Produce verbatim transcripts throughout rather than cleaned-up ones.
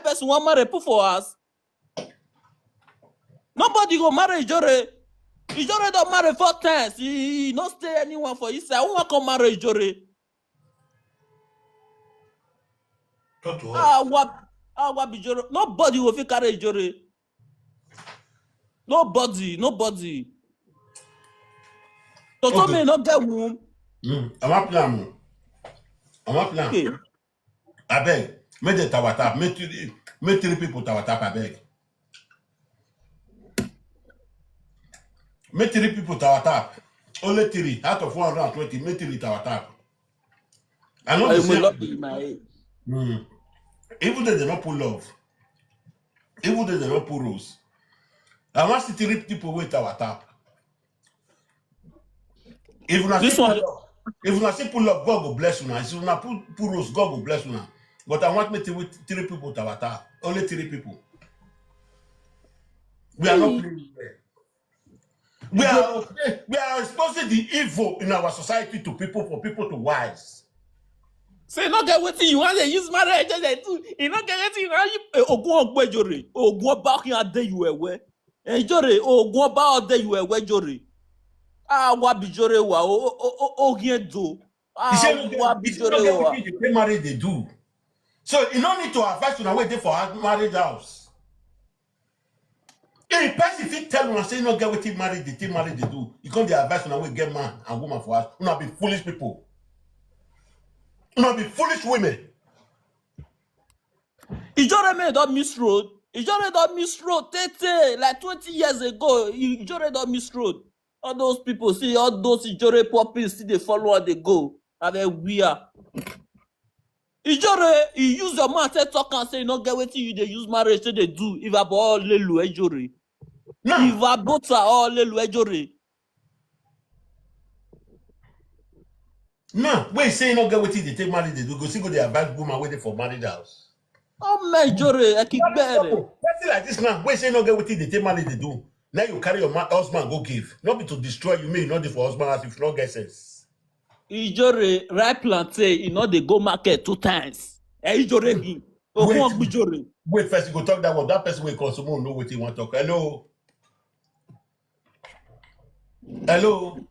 person wan marry put for house. Nobody go marry Ijore. Ijore don marry four times. He, he no stay anyone for inside. Who wan come marry Ijore? Talk to us. Awa, awa be Ijore. Nobody go fit carry Ijore. Nobody, nobody. Toto Okay. Me no get womb. Mm. I wan plan. I wan plan. Okay. Abeg, make the tower tap. Make three, make three people tower tap. Abeg. Make three people tower tap. Only three out of one hundred and twenty. Make three tower tap. I know I the will same. Not be my age. Mm. Even though they don't pull love, even though they don't pull rules, I want to three people with tower tap. If una This see pull one- up, if una see pull up, God go bless una. If una pull, pull rules, God go bless una. But I want me to with three people tower tap. Only three people. We are not playing here. We are, we are exposing the evil in our society to people for people to wise. Say no get wetin you want to use marriage just dey do. You no get wetin you want. Eh, Ogun Ogbo Ijore. Ogun Oba Okin Ade you ewe. Ijore, Ogun Oba Ade you ewe Ijore. Awa be Ijore wa. O, o, o, o, Ogin Edo. He said, no Awa get, be he said, no Ijore get wa. wetin dey take marriage they do. So you no need to advise una wey dey for house, marriage house. If person fit tell una say no get wetin marriage dey take marriage they do, you come dey advise una wey get man and woman for house. Una be foolish people. Una be foolish women. Ijore men don miss road. Ijore don miss road tete like twenty years ago. Ijore don miss road. All those people see all those Ijore puppies still dey follow and dey go. And then we are. Ijore, you use your mouth take talk and say you no get wetin you dey use marriage take dey do. If I ball lelu Ijore. Now, If I bota all lelu Ijore. now, wey say no get wetin dey take marriage they do, go see go dey advise woman wey dey for marriage house. Oh my Ijore, I keep bearing. Person like this now, wey say no get wetin dey take marriage they do. Now you carry your ma- husband go give. Not be to destroy you, may you not dey for husband house if you no get sense. Ijore ripe plantain, e no dey go market two times. Eh, Ijore him. Ogun Wait. Ogbo Ijore. Wait first, you go talk that one. That person will come, so we know what he want talk. Hello, hello.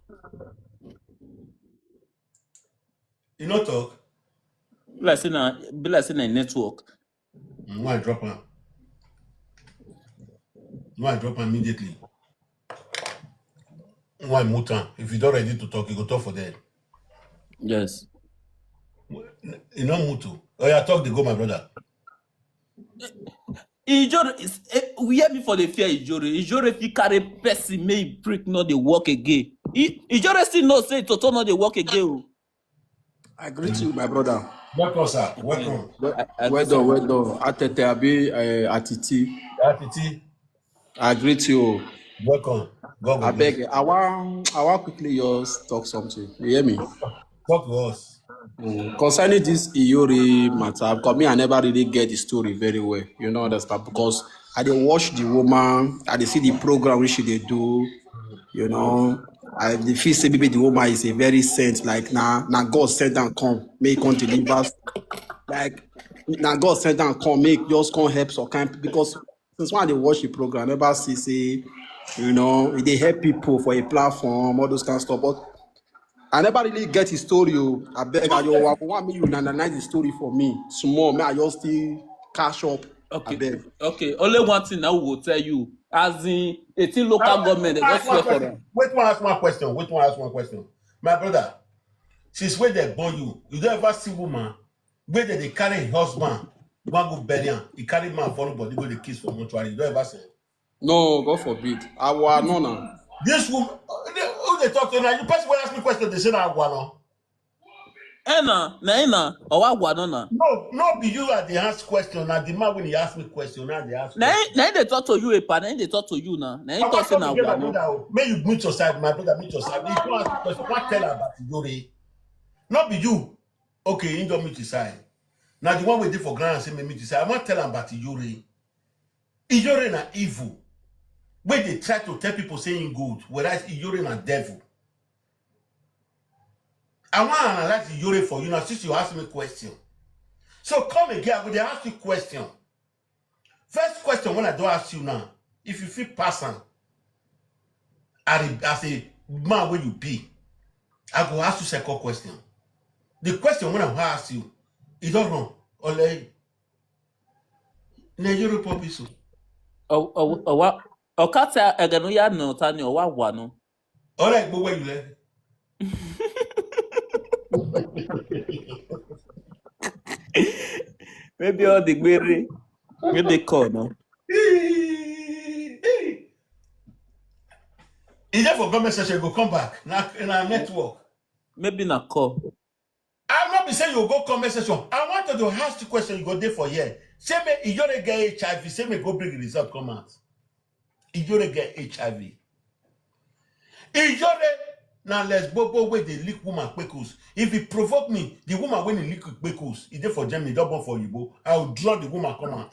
You no talk. Be like say na, be like say na network. Mm, why drop am? Why drop am immediately? Why mute am? If you don't ready to talk, you go talk for there. Yes. You no mute o. Oh yeah, talk dey go, my brother. Ijore, is- eh, we hear me for the fear Ijore. Ijore fit carry person make e prick no dey work again. I- Ijore still know say Toto no dey work again o. I greet you, my brother. Welcome, sir. Welcome. Well, I- I well greet done, you. Well done. Atete abi uh, Atiti. Atiti, I greet you. welcome. God go I bless beg. I want. I want quickly just talk something. You hear me? you. Talk to us. Mm, concerning this Ijore matter, because me, I never really get the story very well. You know, understand? Because I dey watch the woman, I dey see the program which she dey do. You know, I dey feel say maybe the woman is a very saint. Like na na God send am come, make e come deliver. Like na God send am come, make e just come help some kind, because since when I dey watch the program, I never see say, you know, e dey help people for a platform, all those kind of stuff. But I never really get his story. Oh. I beg, I just want me you analyze the story for me small. May I just still cash up. I Okay. Beg. Okay. Only one thing I will tell you. As in, eighteen local government, they Ask just one swear for question. them. Wait, one ask one question. Wait, one ask one question. My brother, since when they born you, you don't ever see woman where they, they carry a husband, one go bury am, he carry man follow body, go the kiss for mortuary. You don't ever see. No, God forbid. I will no now. This woman, who they talk to now? You person will ask me question. They say now one. Eh na, na, eh na, owa gwa no na. No, no be you at the ask question. Now the man when he ask me question, now they ask. Na, Question. eh, na, eh, they talk to you, epa. Na, eh, they talk to you now. Na, eh, I talk want say to na get gwa my no. brother. Oh. May you mute your side, my brother. Mute your side. If you ask the question, what tell her about Ijore? Not be you. Okay, he don't mute his side. Now the one we did for grand say me mute his side. I want tell her about Ijore. Ijore na evil. When they try to tell people saying good, whereas Ijore na devil. I want to analyze Ijore for you now since you ask me question. So come again, I will dey ask you question. First question when I don ask you now, if you fit pass am, as a, as a man wey you be, I go ask you second question. The question when I wan ask you, e don run. Ole, na Europe office o. Owa okata egenu ya no tani owa wanu. Ole, gbogbo ẹ̀yin lẹ. Maybe all the gbere wey dey call no. E dey for comment section, go come back. Na, na network. Maybe na call. I no be say you go comment section. I want to ask you question, you go dey for here. Say me, Iyore get H I V, say me go bring the result come out. Iyore get H I V. Iyore na lesbobo wey dey lick woman kpekus. If e provoke me, the woman wey dey lick kpekus, e dey for Germany, don born for Oyibo. I will draw the woman come out.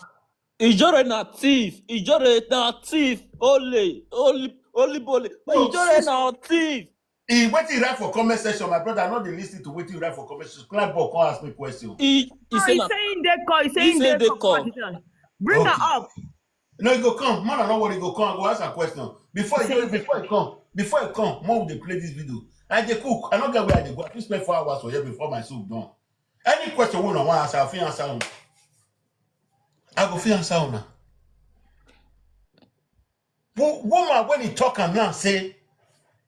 Ijore na thief. Ijore na thief. Ole, ole, ole, bole. But Ijore na thief. E wetin you write for comment section, my brother. I no dey listen to wetin you write for comment section. Climb up, come ask me question. He, he No, say he na say he dey call. He say he he say dey dey for call. Pakistan. Bring her Okay. Up. No, you go come. Man, I no worry, go come. I go ask a question. Before you Say- go, before you come, before you come, more we dey play this video. I dey cook. I no get where I dey go. I fit spend four hours for here before my soup done. Any question wey una wan ask, I fit answer una. I go fit answer una. Wo- Woman, when he talk am now, say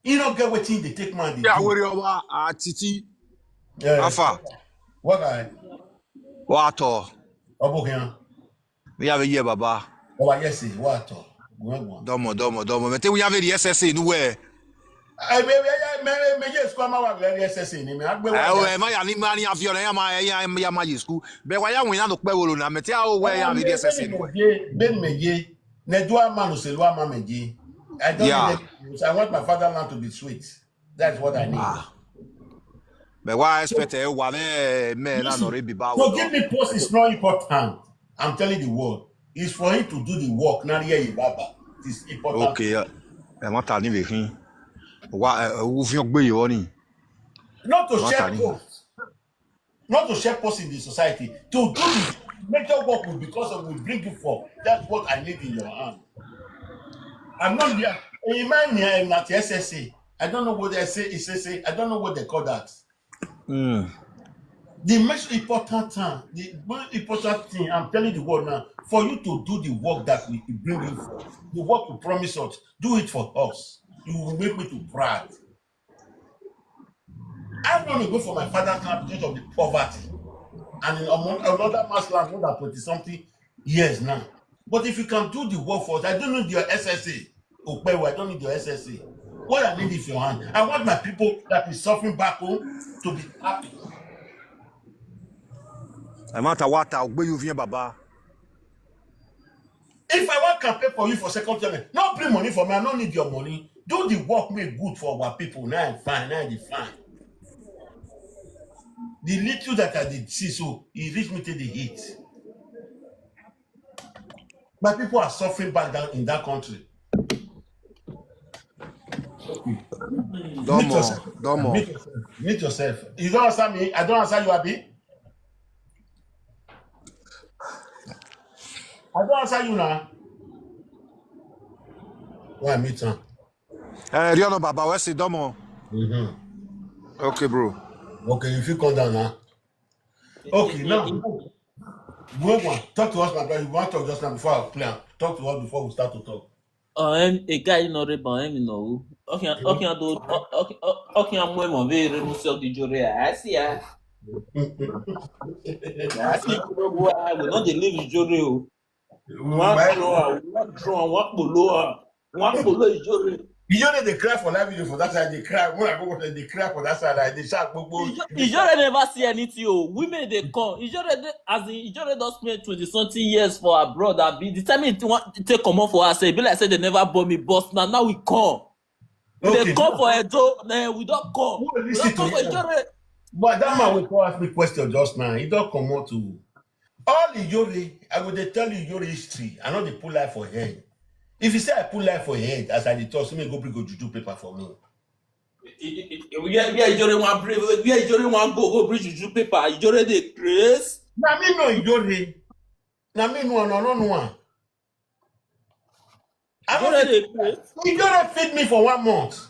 he no get wetin dey take man dey Yeah, do. worry over uh, Titi. Yeah. Afa. What guy? Wato. Obo here. We have a year, Baba. Oh, yes, see. What? Go on, go on. Domo, domo, domo. Me te we have the S S A no where. I mean, me, me, me, yes, come out with S S A. Me, I go. Eh, we ma ya ni ma ni afio na ya ma ya ya ma yesku. Be wa ya we na no pe wo lo na me te a o we ya the S S A no where. Ben me ye. Ne do a man o se lo a man me ye. I don't Yeah. need it. I want my fatherland to be sweet. That's what I need. Ah. Be wa expect e wa me me na no re bi ba So wo. give me post is not important. I'm telling the world. It's for him to do the work. Not here, Baba. It's important. Okay. Yeah. E ma ta ni we hin. Wa e wo fi ogbe yo ni. Not to What share are you? post. Not to share post in the society. To do the major work will, because of, will bring you forth. That's what I need in your hand. I'm not there. In my name, I'm not S S A. I don't know what they say. It's S S A. I don't know what they call that. Mm. The most important time, the most important thing I'm telling the world now, for you to do the work that we bring you for, the work you promise us, do it for us. You will make me to brag. I don't go for my father's land because of the poverty. And in among another man's land, more than twenty something years now. But if you can do the work for us, I don't need your S S A. Okpewo, I don't need your S S A. What I need is your hand. I want my people that is suffering back home to be happy. E ma ta wa ta ogbe yo fi Baba. If I want campaign for you for second term, no bring money for me. I don't need your money. Do the work, make good for our people. Now I'm fine. Now I'm fine. The little that I did see, so he reached me to the heat. My people are suffering back down in that country. Domo, domo. Meet yourself. Meet yourself. You don't answer me. I don't answer you, Abi. I don't answer you now. Why me too? Eh, Riono Baba, we say domo. Mm-hmm. Okay, bro. Okay, if you come down now. Okay, now. Go on. Talk to us, my brother. You want to talk just now before I play. Talk to us before we start to talk. Oh, em, a guy no re ba em no. Okay, okay, I do. Okay, okay, I'm more very much of the jury. I see ya. I see you go. I will not dey leave the jury o. One draw, one draw, one below, one below is jury. You know they cry for that video for that side. They cry. When I go for them, they cry for that side. Like, they shout, "Gbogbo." Ijore never see anything o. Women dey come. Ijore dey, as in Ijore don spend twenty something years for abroad. Abi the time he want take comot for us, e be like say they never born me. But now now we come. We Okay. Dey come for Edo. Eh, we don come. Who We listen don come to for you? Ijore. But that man will come ask me question just now. He don't come out to all the Yori. I go dey tell you Yori history. I know they put life for head. If you say I put life for head, as I dey talk, so me go bring go juju paper for me. Where where Ijore wan bring, where Ijore wan go go bring juju paper. Ijore dey craze. Na me know Yori. Na me know, no, no, no. I don say, e don dey feed me for one month.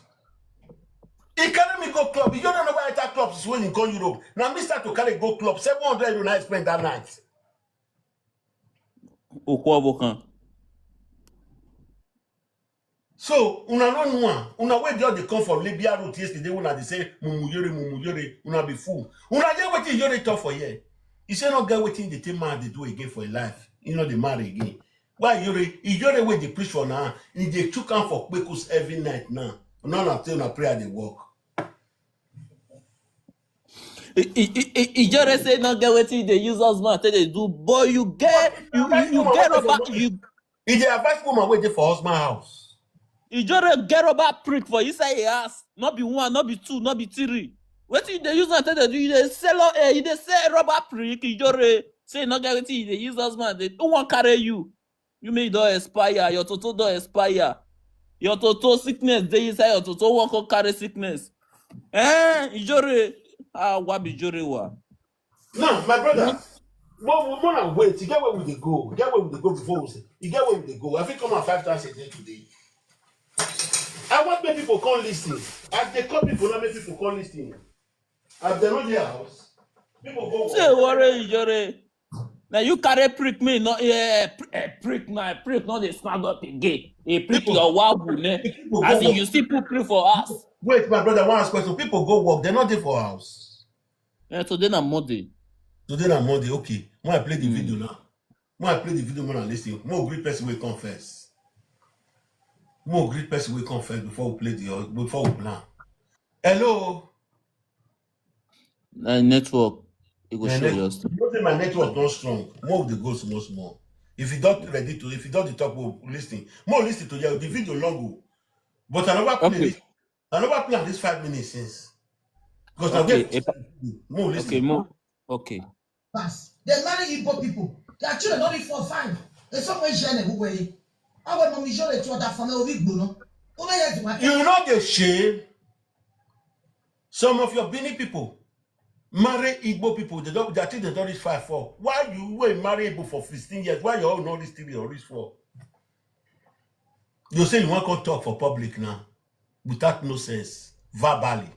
He carry me go club. You don't know why I enter club since when he come Europe. Now me start to carry go club. Seven hundred euro na I spend that night. Okwu ọbụkan. So una no know am. Una wey just dey come from Libya route yesterday, una dey say mumu yore, mumu yore. Una be fool. Una hear wetin Iyore talk for here. He say no get wetin dey take man dey do again for him life. He no dey marry again. Why Iyore? Iyore wey dey preach for now, he dey chook am for kpekus every night now. Una na say una prayer dey work. Ijore say no get wetin you dey use husband take dey do, but you get you you, you get rubber you. He dey advise woman wey dey for husband house. Ijore get rubber prick for inside your house. No be one, no be two, no be three. Wetin you dey use am take dey do? You dey sell uh, you dey sell rubber prick. Ijore say no get wetin you dey use husband dey. Who wan carry you? You make don expire, your toto don expire. Your toto sickness dey inside your toto, wan come carry sickness. Eh, Ijore, ah, wa be Ijore wa. Now, my brother, more more na wait, you get where we dey go, you get where we dey go before we say, you get where we dey go. I fit come at five thousand a day today. I want make people come listen. As they call people, now make people come listen. As they know their house, people go. Say worry, Ijore. Now you carry prick me, no, yeah, pr- eh, prick my prick, no, they snag up again. He prick People- your wabu, ne? People As go in, work. You still put prick for us. Wait, my brother, one last question. People go work, they're not there for house. Eh, today na Monday. Today na Monday, okay. When I play the Mm. video now, when I play the video, when I listen, more great person will come first. More great person will come first before we play the before we plan. Hello. Na network. E go My show net- you still. You know say my network don strong. More of the go small small. If you don ready to, if you don dey talk, we'll listen. More listen to you. The video long o. But I never play Okay. this. I never play this five minutes since. Because I Okay, get if- more listen. Okay, more. Okay. Pass. They marry Igbo people. Their children don't reach four, five. They so much share who way. Our mommy show the two other family of Igbo, no? Who may have to You know the shame. Some of your Bini people marry Igbo people. They don't. Their children don't reach five, four. Why you were marry Igbo for fifteen years? Why your own not reach three or reach four? You say you want to talk for public now without no sense, verbally.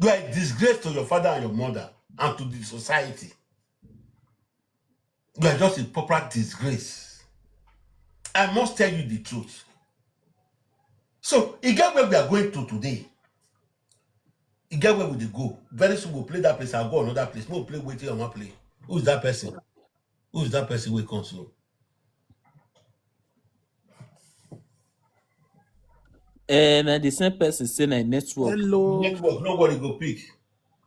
You are a disgrace to your father and your mother and to the society. You are just a proper disgrace. I must tell you the truth. So, e get where we are going to today. E get where we dey go. Very soon we'll play that place and go another place. We'll play wetin I wan play. Who is that person? Who is that person wey come so? Eh, na the same person say na network. Hello. Network, nobody go pick.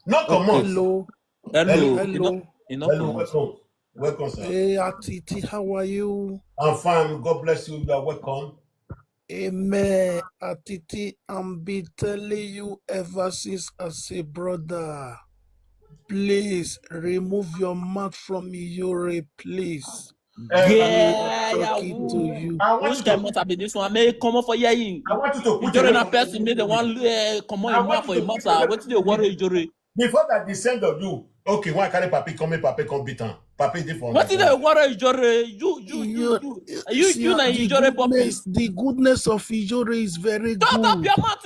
No Okay. comot. Hello. Hello. Hello. You know, you know, Hello, come. Welcome. Welcome, sir. Hey, Atiti, how are you? I'm fine. God bless you. You are welcome. Amen. Atiti, I've been telling you ever since as a brother. Please remove your mouth from Iyore, please. Eh, Yeah, I'm yeah, talking to woo. you. I want Which you kind to, must have been this one? May come up for hearing. I want you to put Ijore away. Na person made the one uh, come on I in want mouth you for to him mouth, put sir. away. Wetin dey worry Ijore? Before that descend of you, okay, why carry papi come make papi come beat am? Papi dey for Wetin dey worry Ijore? You, you, you, Iyo- you, you, you, see, you na the Ijore goodness, puppies. The goodness of Ijore is very Shut up good. Your mouth.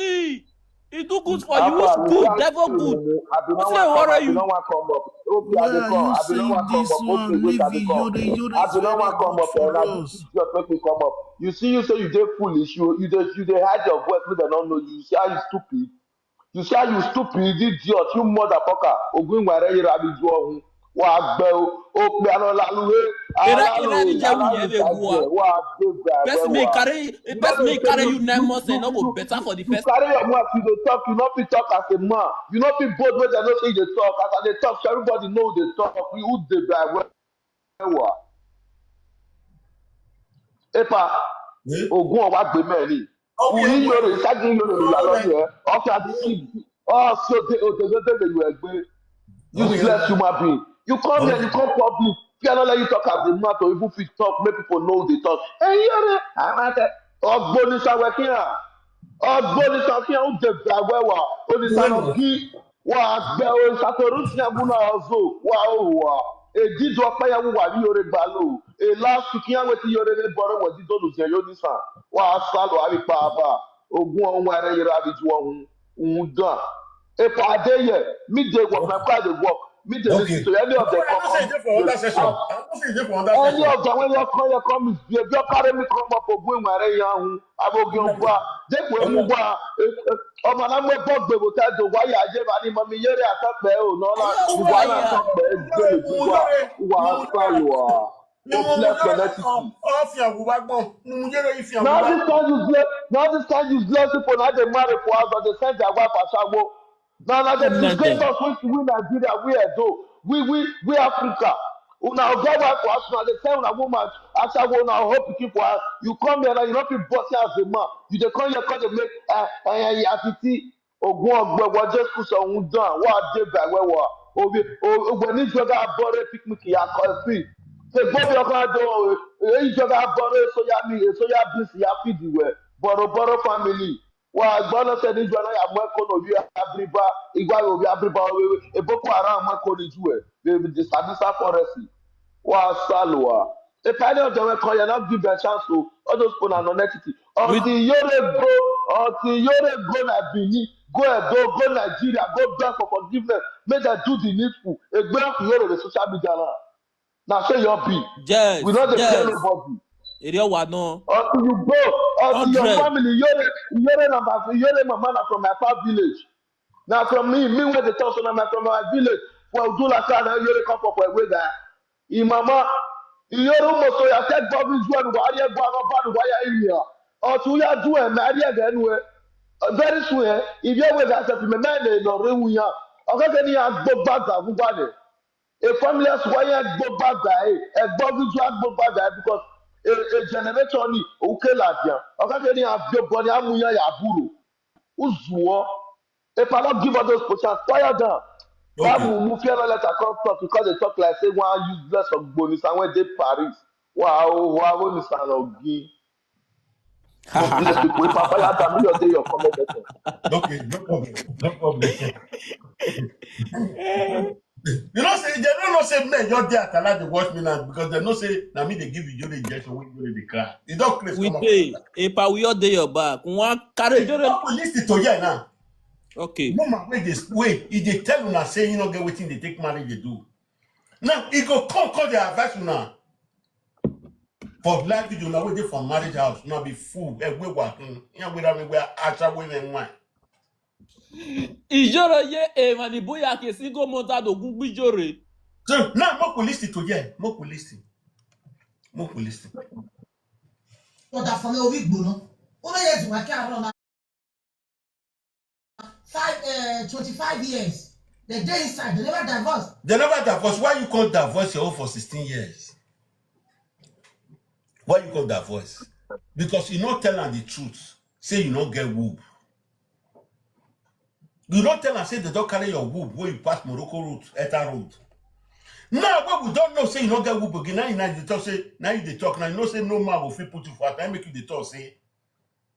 He do good for you. How far? You Good, can't devil see good. Me. I do not Wetin dey want come. I worry do you? Not want come up. Okay, I Why dey are come. You I do not saying want come this up. One? Okay, wait, Leave I dey come. Ijore. Ijore I do is not very want come good up. for Now, us. This idiot make me come up. You see, you say you dey foolish. You you dey you dey hide your voice. Make dem no know you. You see how you stupid. You see how you stupid idiot. You motherfucker. Ogun ware yira bi ju ohun. Wa gbe o. O pe ano laluwe. Ira ira ni je wu ye be gua. Wa gbe gba. Person may carry person may carry you nine months and no go better for the person. You carry your mouth, you dey talk, you no fit talk as a man. You no fit bold wey dem no say you dey talk. As I dey talk, so everybody know you dey talk. We who dey by well. Epa, ogun ọwa gbé mẹ́rin. Òun yìí yóò rè ṣáájú yóò rè lọ lọ yẹ. Ọkẹ́ àti sí. Ọ̀sẹ̀ òde òde òde lè lu ẹgbẹ́. Useless human being. You come here, you come public. Fear not let you talk as a man to even fit talk, make people know they talk. Ẹ̀yin yóò rè àwọn akẹ́. Ọgbọ́n ní sáwẹ́ kí hàn. Ọgbọ́n ní sáwẹ́ kí hàn ó jẹ gbàgbẹ́ wà. Ó ní sáwẹ́ kí. Wa gbe o, Satoru Tinubu na ozo. Wa o wa. Edido akpa ya wu wa ri ore gba lo. E last week ya wetin yore ne boro wo di donu ze yo ni sa. Wa salo abi pa ba. Ogun ohun wa re yere abi ju ohun. Ohun dan. E pa dey here. Me dey work, my car dey work. Me dey listen to any of the I don't say dey for under session. I don't say dey for under Any session. Of them when you come, you come is be your carry me come up for going my re ya hu. Abogi ogba. Dey we mu gba. Ọmọ na mo gbọ́ gbé bó tẹ́ do wáyà ajé bá ní mọ mi yéré àtọ́pẹ́ ò náà lá Ayé ìwà wáyà. Náà tọ́pẹ́ gbé ìwà ìwà sálùwà. Hopeless connectivity. Ọ̀fìn àwùwá gbọ̀n. Mo mú yẹ́rọ ìfìn Now àwùwá. This kind useless, now this kind useless people now they marry for house and they send their wife ashawo. Now now they Hopeless disgrace dem. Us with we Nigeria, we Edo, we we we Africa. Una get wife for house now they send una woman ashawo una whole pikin for house. You come here now you no fit boss here as a man. You dey come here come dey make uh, uh, uh, attitude. Ogun ọgbẹ wọ Jésù sọhun dán wà dé bẹ̀rẹ̀ wọ obi ògbẹ níjọba abọ́rẹ́ picnic yà kọ́ sí. Ṣègbọ́n bí ọkọ àjọ ìjọba abọ́rẹ́ sóyá mi sóyá bíìsì yà fìdí wẹ̀ bọ̀rọ̀bọ̀rọ̀ family wà gbọ́dọ̀ sẹ́ níjọ náà yà mú ẹ̀kọ́ náà bí abiriba ìgbà yóò bí abiriba wẹ́wẹ́ ebókò ara mú ẹ̀kọ́ níjú ẹ̀ bèbí the sadisa forest wà sálùwà. If any of them were called, you're not give them chance to all those people are non-entity. Until Yore go, until Yore go na Benin, go Edo, go Nigeria, go beg for forgiveness. Make them do the needful. A great Yore the social media now. Now say your be. Yes, We not the yes. Nobody. Èrè ọ̀wà náà. Until you go, until your Hundred. Family, Yore, Yore number, Yore mama na from my far village. Now from me, me where the town, so now from my village. For Udula Kana, Yore come for for a way there. Imama, Yore almost so ya take government when why you go and bad why you here. Or to ya do a marry again where. Very soon, eh, if you were that set me man, they no real we are. Okay, then you have go back and go back there. A family as why you go back there, a government you go back there because a, a generation ni okay la dia. Okay, then you have your body amuya ya buru. Uzuo. If I not give all those positions, fire down. That Okay. Will move here let I come talk because they talk like say one useless of Bonisa when they Paris. Wow, wow, Bonisa again. Hopeless people, if I fire down, you dey your comment section. Okay, no problem. No problem. You know, say they don't know say men, you're there at allow the watch me now because they know say now me they give you the injection when you the cry. You don't place We come up. Dey. Epa, we all dey your back. One carry. Don't listen to here now. Okay. Woman, wait this way. If they tell una say you don't get wetin they take marriage they do. Now, it go come, come the advice una. For life, you know, wait for marriage house, now be fool. Eh, we work. Hmm. Yeah, we have we are actually women wine. Ijoro ye e mani boya ke single mother do gugbi jore. So now, mo kò listen to here. Mo kò listen. Mo kò listen. But that for me, we go no. Over here, I can't run five, uh, twenty-five years. They dey inside. They never divorce. They never divorce. Why you can't divorce your own for sixteen years? Why you can't divorce? Because you not tell her the truth. Say you not get whoop. You not tell her say they don't carry your whoop when you pass Morocco road, Eta road. Now when we don't know say you not get whoop again, now you now they talk say now you they talk now you know say no man will fit put you for that. Make you they talk say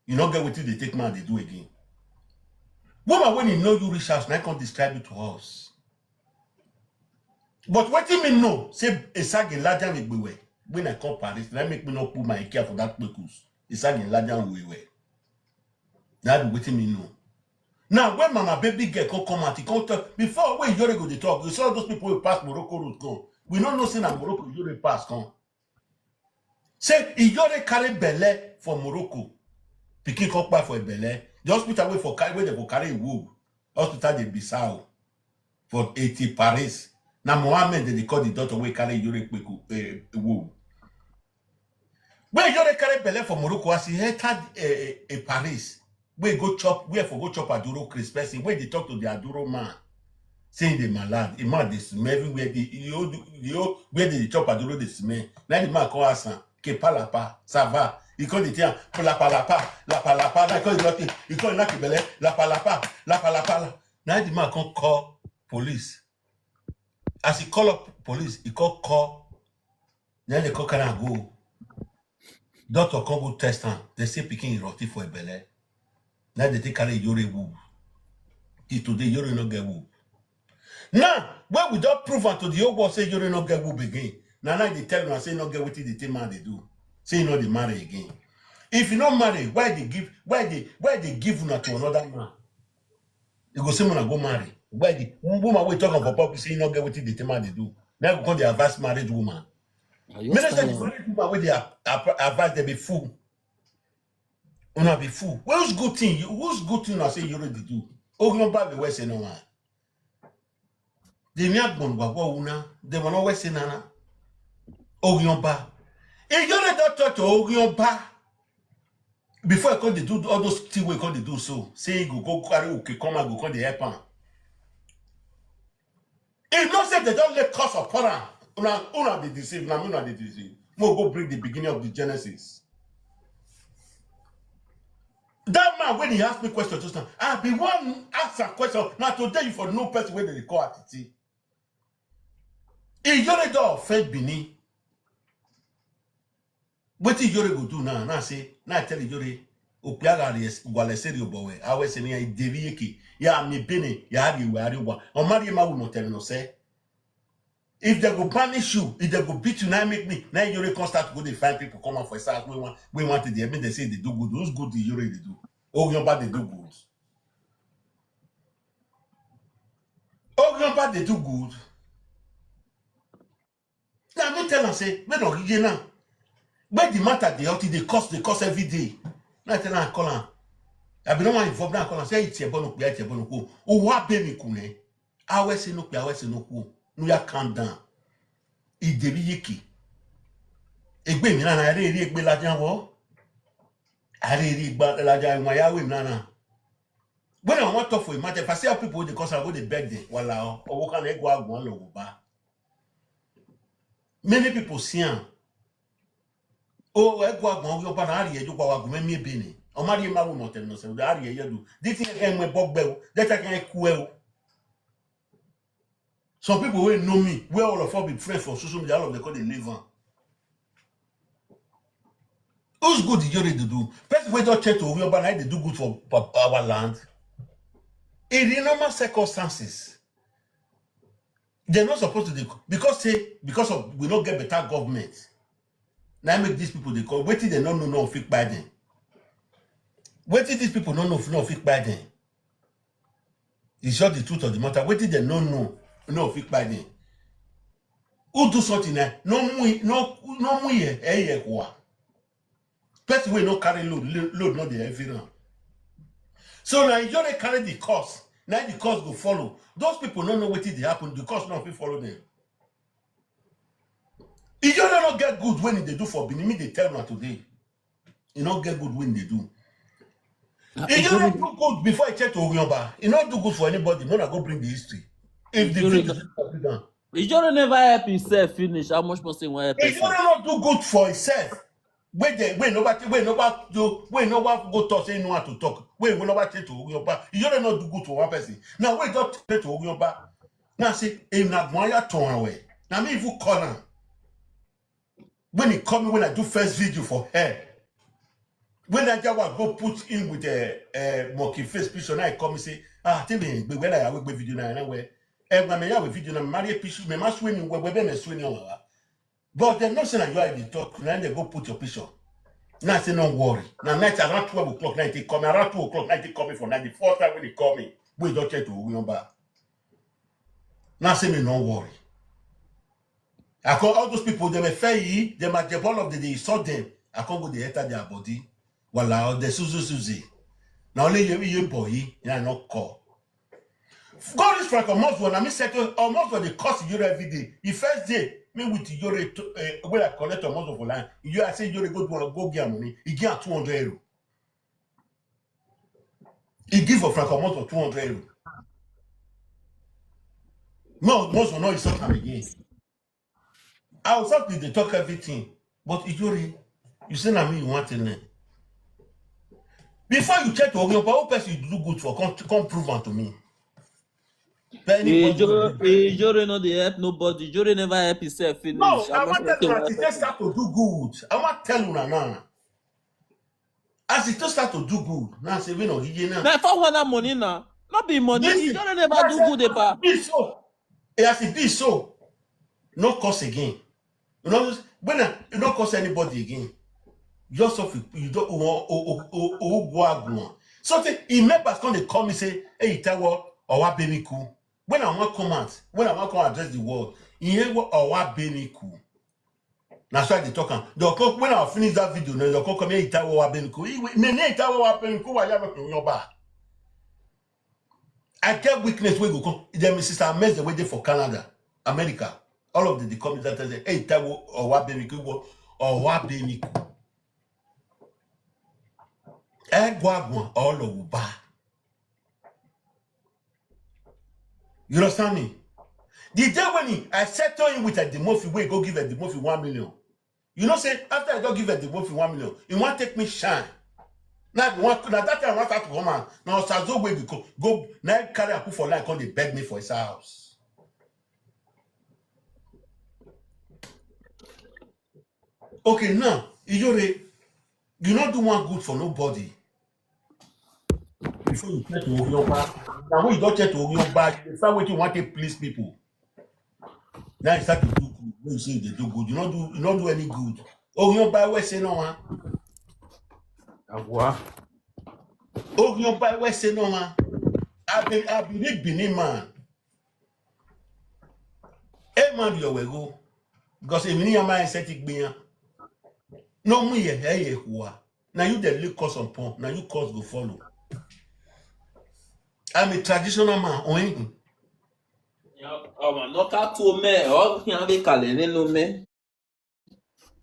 you not get wetin they take man they do again. Woman when you know you reach house, now come describe it to us. But wetin me know say Esage Lajan Egbewe when I come Paris, na make me not put my care for that kpekus. Esage Lajan Wewe. That be wetin me know. Now when mama baby girl come come out, he come talk before when Yore go dey talk. You see all those people who pass Morocco road come. We no know say na Morocco Yore pass come. Say Iyore carry belle for Morocco. Pikin come kpai for belle. The hospital wey for carry wey dem for carry woo. Hospital dey Bissau for eighty Paris. Na Mohammed dem dey call the doctor wey carry Iyore kpeku eh, woo. Wey Iyore carry belle for Morocco as he enter eh, eh, Paris. Wey go chop where for go chop Aduro Chris person wey dey talk to the Aduro man. Say the malad, the man dey smell everywhere. The the old the old where they dey chop Aduro dey smell. Na the man come ask am, "Ke palapa, ça va?" He come dey tell am, "Palapa lapa, lapa lapa." Na he come dey knock him, he come knock him belle, "Lapa lapa, lapa lapa." La. Na the man come call police. As he call up police, he come call. Then they come carry am go. Doctor come go test am. They say pikin rotty for a belle. Now they take carry Yore woo. Till today, Yore no get woo. Now, when we don prove am to the whole world say Iyore no get womb again, na now they tell una say no get wetin dey take man dey do. Say you no dey marry again. If you no marry, why they give why they why they give una to another man? You go say una go marry. Why the woman wey talk am for public say you no get wetin dey take man dey do? Now you go come dey advise married woman. Are you Minister, the understanding? married woman wey dey ap- ap- advise dem be fool. Una be fool. Whose good thing? You whose good thing una say Iyore dey do? Ogun ba be where say no one. They me agbon wa wa una. They were not where say nana. Ogun ba. Iyore don talk to Ogun ba. Before I come dey do all those things wey come dey do so, say he go go carry okay come and go come dey help am. If not say they don't let cause upon am, una una dey deceive, na me una dey deceive. Mo go bring the beginning of the Genesis. That man when he asked me question just now, I be one ask a question. Now today you for no person wey dey call Atiti. Iyore don offend Benin. Wetin Iyore go do now? Now say, now I tell Iyore, Opiaga Gwaleseri Obowe, Aweseni ya Ideri Yeke, ya mi Benin, ya Ari Iwe Ari Wa. Omari ma we mo tell no say. If they go punish you, if they go beat you, now make me, now Iyore come start to go dey find people come out for his house. We want we want to dey make they say they do good. Who's good Iyore dey do? Ogun ba dey do good. Ogun ba dey do good. Now me tell am say, when Ogige now, when the matter dey hot, e dey cost, dey cost every day. Now I tell am, I call am. I be no wan involve now, I call am say, it's your bono, it's your bono. Oh, what baby kune? I will say no, I will say no. No, ya calm down. Ideri Yeke. Egbe mi na na re re egbe la jan wo. Are re egbe la jan wa ya we na na. When I want talk for a matter, if I see how people dey cause I go dey beg them. Wala o. Owo kan egwa agwan lo ba. Many people see am. Oh, egwa agwan yo ba na ari ejo kwa wa gume mi Benin. Omari ma we mo tell no say ari ejo do. This thing can me bogbe o. That can ku e o. Some people wey know me, where all of us be friends for social media, all of them call dey live am. Who's good Iyore dey do? Person wey don check to Ogun Oba na dey do good for pa- our land. In the normal circumstances, they're not supposed to dey because say because of we no get better government. Now make these people dey call. Wetin they no know no fit buy them. Wetin these people no know no fit buy them. It's just the truth of the matter. Wetin they no know no fit buy them. Who do something na no mu no no mu ye eh ye kwa. Person wey no carry load lo- load no dey heavy am. So na Iyore carry the cost. Na the cost go follow. Those people no know wetin dey happen. The cost no fit follow them. Iyore no get good when they do for Benin. Me dey tell una today. E no get good when they do. Ah, Iyore Iyore, do good before I check to Orionba. E no do good for anybody. When I go bring the history. If the Iyore, video is down, Iyore never help himself finish. How much more say he wan help person? Iyore no do good for himself. Wey dey wey no wan wey no wan do wey no wan go talk say he no want to talk. Wey wey no wan change to Orionba. Iyore no do good for one person. Now wey don change to Orionba. Now say him na Gwanya turn away. Na me even call am. When he call me when I do first video for her. When that guy was go put in with a, a monkey face picture, now he call me say, ah, tell me, but when I will video now, now where? Eh, my me have a video now, marry a picture, me must win, where where me swing on. But dem no say na you are dey talk. Now they go put your picture. Now I say no worry. Now night around twelve o'clock, now they call me around two o'clock, now they call me for night. The first time when they call me, we don't check to remember. Now say me no worry. I call all those people. They were fair. They might the ball of the day saw them. I can't go the enter their body. Wala the Suzu Suzi. Now only you you boy. Yeah, no call. God is like almost one. I mean, second almost when they cost Iyore every day. The first day, me with Iyore to, uh, when I collect almost for line. You I say Iyore go do go get money. He get two hundred euro. He give for Frank almost for two hundred euro. No, most will not insult am again. I will start to dey talk everything, but Iyore, you say na me you want to learn. Before you check to Orionba, who person you do good for? Come come prove am to me. But anybody wey Ijore, do good. Ijore no dey help nobody. Ijore never help himself No, finish. I How much want more tell say he you wan as help he take person? Start to do good. I want tell you now. As he take Start to do good, now say we no give you now. Na four hundred money na. No be money. Listen, Ijore never I do say good about. This so As e be so, no curse again. You know, when I, you no curse anybody again. Just of you don't o o o o o go agun. Something e members come dey call me say, "Hey, Taiwo, Owa Beniku." When I wan come out, when I wan come address the world, e hear what Owa Beniku. Na so I dey talk am. They'll come, when I finish that video, now they'll come come here, Itaiwo Wabenku. He will- Me, me, Itaiwo Wabenku, why you not ba? I get weakness wey go come. Then Missus Ameze wey dey for Canada, America. All of them dey come that time say, "Hey, Itaiwo Wabenku, Wabenku." Egwagwan, all of Uba. You understand me? The day when he, I settle him with Eddie Murphy, wey go give Eddie Murphy one million. You know, say, after I don't give Eddie Murphy one million, he want take me shine. Now, he want, now that time I want start to come out. Now, Sazo wey go, go, now he carry a put for line, come dey beg me for his house. Okay, now, Iyore, you not do one good for nobody. Before you try to Orionba, now when you don't try to Orionba, you find what you want to please people. Now you start to do good. When you say they do good, you not do, you not do any good. Orionba, we say no one. Agua. Orionba, we say no one. I be, I believe Benin man. Hey man, you will go. Because if you need my aesthetic being, no me, hey, hey, who are. Now you the lick cause on pump. Now you cause go follow. I'm a traditional man. Oh, eh? Ọmọ nọkà tó mẹ ọ kí wọn lè kàlẹ nínú mẹ.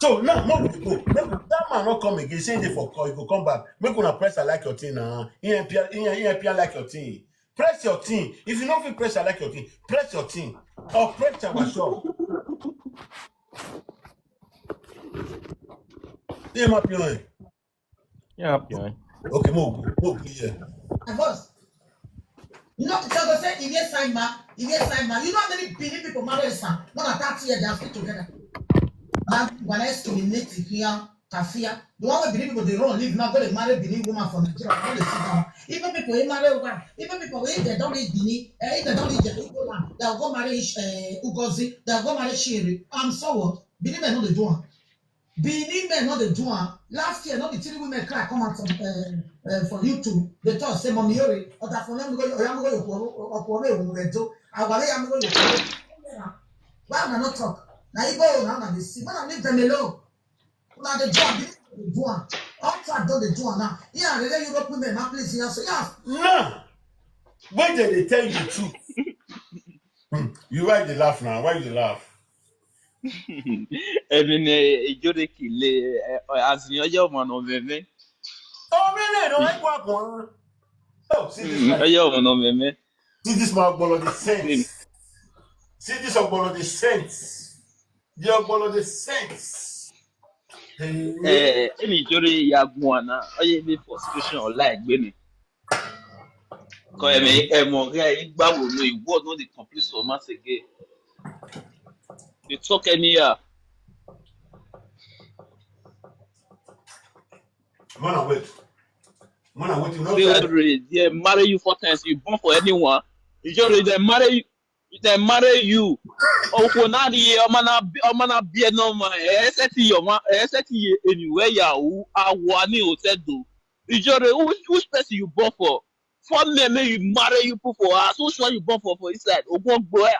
So now, more we dey go. Make we- that man not come again. Say they for call, you go come back. Make una press I like your thing now. E N P R, E N P R like your thing. Press your thing. If you don't feel press I like your thing, press your thing. Or press our shop. Yeah, my P O N. Yeah, yeah. Okay, move, move here. My boss. You know, so they say, if you sign ma, if you sign ma, you know how many Benin people marry, sir? More than thirty years, they are still together. Now, when I discriminate here, Kafia, the one where Benin people they run live now, go they marry Benin woman from Nigeria, go they sit down. Even people they marry woman, even people if they don't reach Benin, eh, if they don't reach Benin woman, they'll go marry uh, Ugozi, they'll go marry Shiri. I'm so what? Benin men know they do am. Benin men no dey do am. Last year, no be three women cry come out from uh, uh, for YouTube. They talk say, "Mommy Yori, Otafunle mi go, Oya mi go Yokoro, Okoro ewu redo. Awale ya mi go Yokoro." Why una no talk? Na Igbo o, na una dey see. When I leave them alone, una dey do am. Benin men dey do am. All tribe don dey do am now. Yeah, the Europe women, man, please, yeah, so yeah. Now, when they, they tell you the truth, hmm, you why they laugh now? Why you laugh? Èmi ni ìjọ de kì í lé àzìyàn ọjọ́ ọmọ náà mẹ́mẹ́. Oh, really? No, I go up one. Oh, see this man. Ọjọ́ ọmọ náà mẹ́mẹ́. See this man, Ogbolo the Saints. See this Ogbolo the Saints. The Ogbolo the Saints. Hey. Èmi ìjọ de yàgùn àná ọyẹ mi frustration ọ̀la ẹ̀gbẹ́ mi. Kọ ẹ̀mí ẹ̀mọ̀ rẹ̀ ìgbà wo ló ìwọ náà dey complete for mass again. You talk anyhow. Man, I wait. Man, I wait. You know, They, they marry you four times, you born for anyone. You just they marry you, they marry you. Oko na di ọmọ na ọmọ na bi ẹnu ọmọ ẹ ẹsẹ ti yọ wọn ẹ ẹsẹ ti yẹ ènìwẹ yahoo awọ ní òtẹdọ ìjọba which which person you born for four men make you marry you put for house which one you born for for inside ogun ọgbọ ẹ.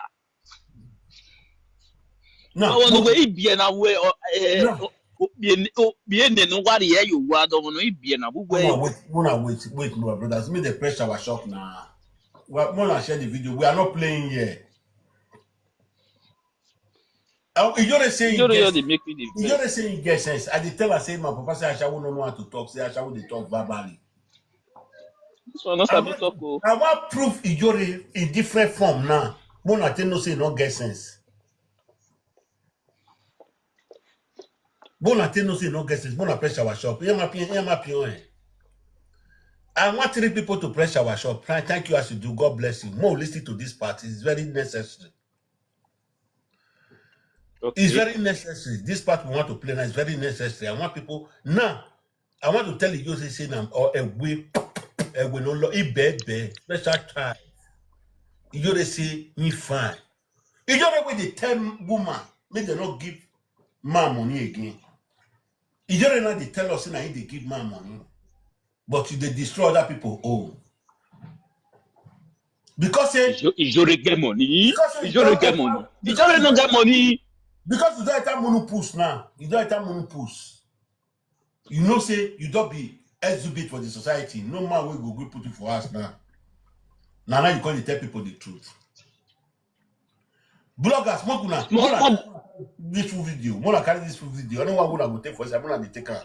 No, Ọwọ́ no, nígbà ibi ẹ̀ náà wẹ̀ ọ́ ẹ̀ No. ọ́ bí ẹ̀ ní wà rí ẹ̀ yóò wá dọ́wọ́ náà ibi ẹ̀ náà gbogbo ẹ̀. Mona, wait, Mona, wait, wait, my brothers. Me the pressure was shock now. Well, Mona share the video. We are not playing here. Uh, you just saying Ìjọba yóò yes. dey make me dey You vex. just saying get sense. I dey tell her say my papa say Ashawo no know how to talk. Say Ashawo dey talk verbally. This one no sabi talk o. I want proof Ijore in different form now. Mona tell no say no get sense. Mona tell no say no get sense. Mona pressure our shop. Hear my P N, hear my P O N. I want three people to pressure our shop. Thank thank you as you do. God bless you. More listen to this part. It's very necessary. Okay. It's very necessary. This part we want to play now is very necessary. I want people now. I want to tell you, say, say, now, or a way, a way, no, lo, a bad, bad, special time. You they say, me fine. Ijore wey dey tell woman make dem no give man money again. Ijore now dey tell us say na him dey give man money, but you dey destroy other people own. Because say Ijo- Ijore get money. Because say Ijore get money. Ijore no get money. Because you don enter monopause now. You don enter monopause. You know say you don be exhibit for the society. No man wey go gree put you for house now. Na now you come dey tell people the truth. Bloggers, make una make una this full video. Make una carry this full video. Anyone wey una go take for inside, make una dey take am.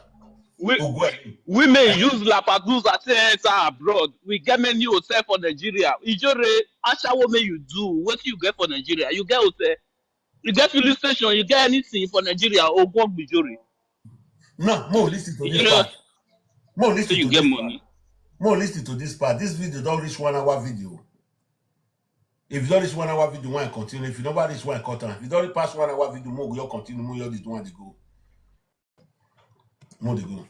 We, Ogwe. Women use lapaduza take enter abroad. We get many hotel for Nigeria. Ijore, ashawo make you do. Wetin you get for Nigeria? You get hotel? You get filling station? You get anything for Nigeria? Ogwo Ijore. Now, make we listen to this part. Make we listen to this part. Make we listen to this part. This video don reach one hour video. If you don reach one hour video, why continue? If you never reach, why cut am? If you don pass one hour video, make we just continue. Make we just dey do one dey go. Make we dey go.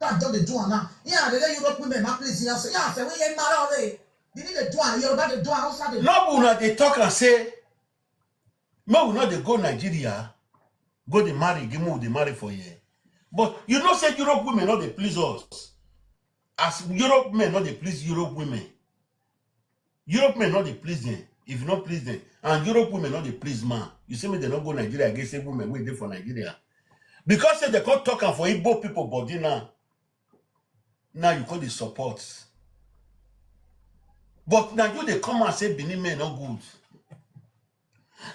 That don dey do am now. Yeah, they dey Europe women, ma please, yeah, so yeah, say we ain't mad all day. They need to do am. Yoruba dey do am. Hausa dey do am. No be una dey talk and say make we no dey go Nigeria, go dey marry, give me dey marry for here. But you know say Europe women no dey please us. As Europe men no dey please Europe women. Europe men no dey please them. If you no please them, and Europe women no dey please man, you say make dem no go Nigeria again, say women wey dey for Nigeria. Because say dem come talk am for Igbo people body now. Now you come dey support. But na you dey come and say Benin men no good.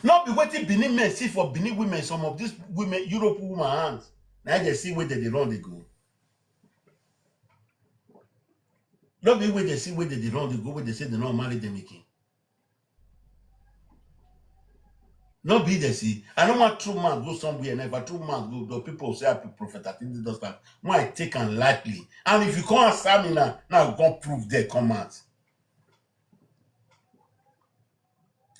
No be wetin Benin men see for Benin women, some of these women, Europe woman hands, na dem see wey dem dey run dey go. No be wey dem see wey dem dey run dey go, wey dem say dem no marry dem again. No be dem see. I no want true man go somewhere. And if I true man go, the people say I be prophet. I think they just start. Why I take am lightly? And if you come answer me now, now you come prove there, come out.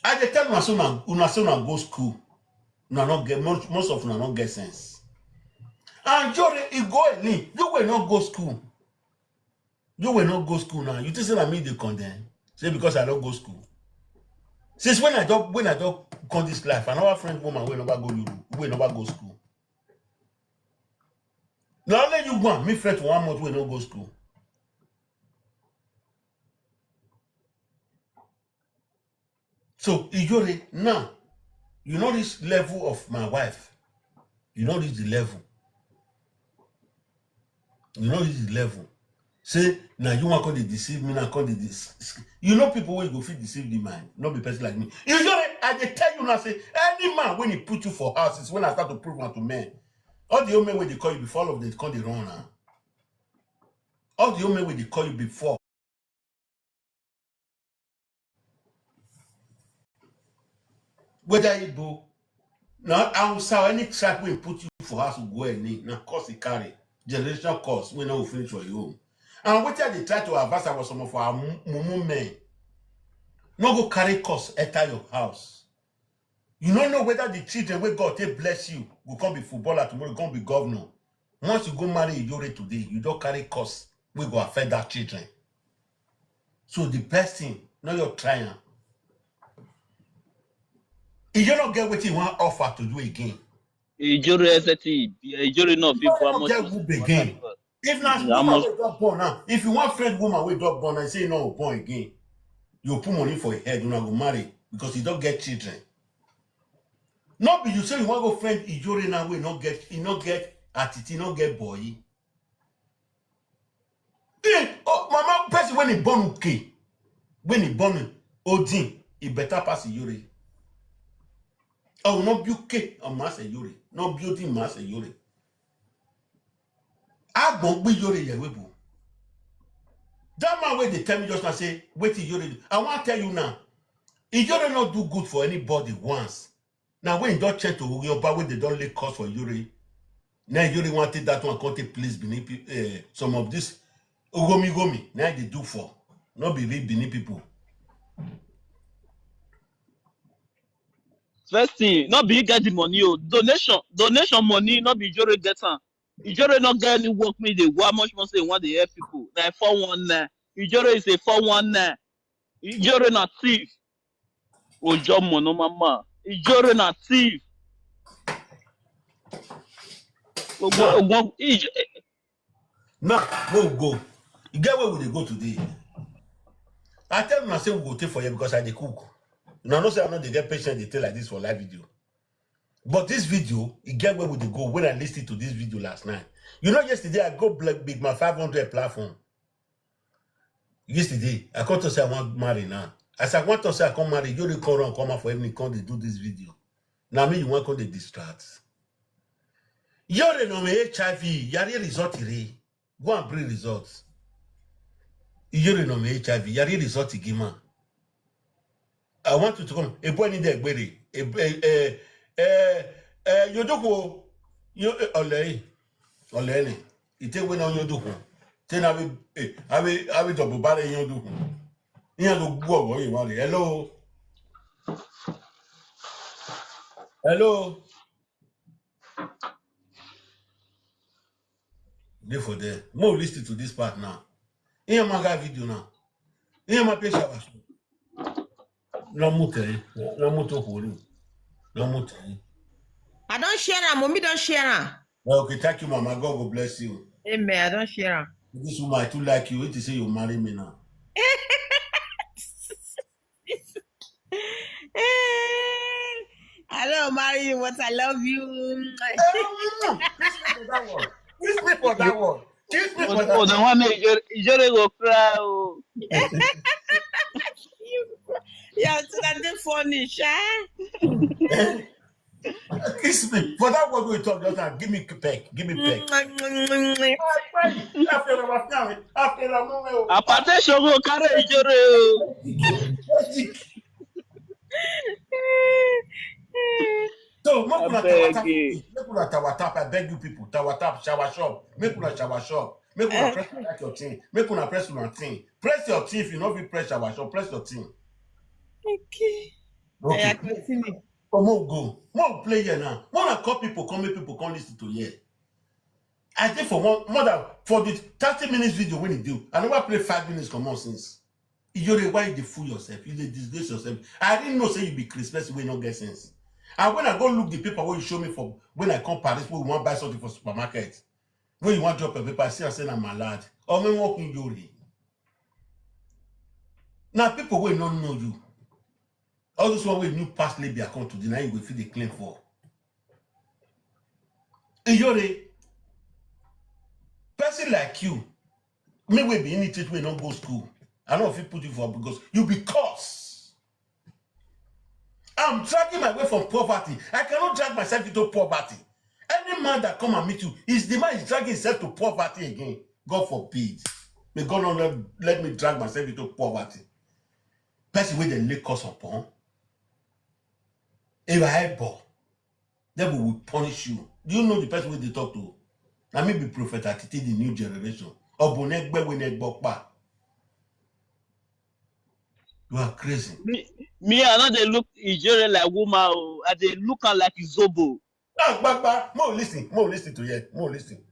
I dey tell una so una, una so una go school. Una no get, most, most of una no get sense. And Ijore, e go any, you wey no go school. You wey no go school now. You think say na me dey condemn? Say because I no go school. Since when I don, when I don come this life, I never friend woman wey never go Europe, wey never go school. Na only you go and me friend for one month wey no go school. So Ijore, now you no reach level of my wife. You no reach the level. You no reach the level. Say na you wan come dey deceive me, na come dey dis-, you know people wey go fit deceive the mind, no be person like me. Ijore, I dey tell you now say any man wey he put you for house, is when I start to prove am to men. All the old men wey dey call you before, all of them come dey run am. All the old men wey dey call you before. Whether Igbo, na Hausa, any tribe wey put you for house go any, na curse e carry, generation curse wey no go finish for your home. And wetin I dey try to advise our some of our mu-, mumu men, no go carry curse enter your house. You no know whether the children wey God take bless you go come be footballer tomorrow, come be governor. Once you go marry Ijore today, you don carry curse wey go affect that children. So the best thing, no your try am. If you no get wetin you wan offer to you again, Ijore S T, Ijore no fit you for no much get who again. If na woman wey don born now, if you wan friend woman wey don born now, say you no born again, you put money for your head, una go marry because you don get children. No be you say you wan go friend Ijore now wey no get, e no get attitude, e no get boy. Eh, oh, mama, person when he born okay, when he born Odin, he better pass Ijore. Oh, no be okay, oh, Master Ijore, no be Odin, Master Ijore. Agbon gbe Ijore yewe bo. That man wey dey tell me just now say wetin Ijore do. I wan tell you now. Ijore no do good for anybody once. Now when he don check to Oyoba wey dey don lay curse for Ijore, now Ijore wan take that one come take please Benin pe-, eh, some of this ogomi gomi. Now they do for no be real Benin people. First thing, no be you get the money o. Donation, donation money, no be Ijore get am. Ijore no get any work, me dey go, how much more say he wan dey help people. Na four one nine. Ijore is a four one nine. Ijore na thief. Ojo mono mama. Ijore na thief. Ogbon, Ogbon, Ij- Now, make we go. You get where we dey go today. I tell una say we go take for here because I dey cook. Una know say I no dey get patience dey take like this for live video. But this video, e get where we dey go when I listen to this video last night. You know, yesterday I go black big my five hundred platform. Yesterday, I come to say I want marry now. As I want to say I come marry, you dey come run come out for evening, come dey do this video. Now me you want come dey distract. You dey know me H I V, yari result re. Go and bring results. You dey know me H I V, yari result igima. I want you to come. A boy need a gbere. A eh eh eh you do go. You ole ole ni. Ite we na you do go. Te na we eh awe awe double bare you do go. Iyan lo gbo owo yi wa re. Hello. Hello. Dey for there. Mo listen to this part now. Iyan ma ga video now. Iyan ma pe shawa. No mute. No mute for you. No mute. I don share am, mommy don share am. Okay, thank you, Mama. God will bless you. Amen. I don share am. This woman, I too like you. It is say you marry me now. I don't marry you, but I love you. Kiss me for that one. Kiss me for that one. Kiss me for Oh, the that. One make Ijore, Ijore go cry. Oh. Yeah, so that dey funny, sha. Kiss me for that one. We talk just now. Give me peck. Give me peck. After the after the Hypertension go carry Ijore. Oh. So make una Abeg, tap, eh. Make una tap, tap. I beg you people, tap, tap, shower shop. Make una shower shop. Make una press like your thing. Make una press una thing. Press your thing. If you no fit press shower shop, press your thing. Okay. Okay. Yeah, continue. Oh, more go. More play here now. More na call people, come make people come listen to here. I think for one more than for the thirty minutes video when you do, I never play five minutes come on since. You dey why you dey fool yourself, you dey disgrace yourself. I didn't know say you be Chris person wey no get sense. And when I go look the paper wey you show me for when I come Paris, wey we wan buy something for supermarket, when you wan drop your paper, I see am say na my lad. Or me wan kun yori. Na people wey no know you. All this one wey new pass Libya come today, now you go fit dey claim for. Iyore, person like you, me wey be in it wey no go school, I no fit put you for because you be curse. I'm dragging my way from poverty. I cannot drag myself into poverty. Any man that come and meet you, is the man is dragging himself to poverty again. God forbid. May God not let, let me drag myself into poverty. Person wey dem lay curse upon. If I ball, devil will punish you. Do you know the person wey dey talk to? Na me be prophet Atiti, the new generation. Obonegbe we negbopa. You are crazy. Me, me, I no dey look Ijore like woman. Oh. I dey look am like Izobo. Ah, gbagba, mo listen, mo listen to here, mo listen.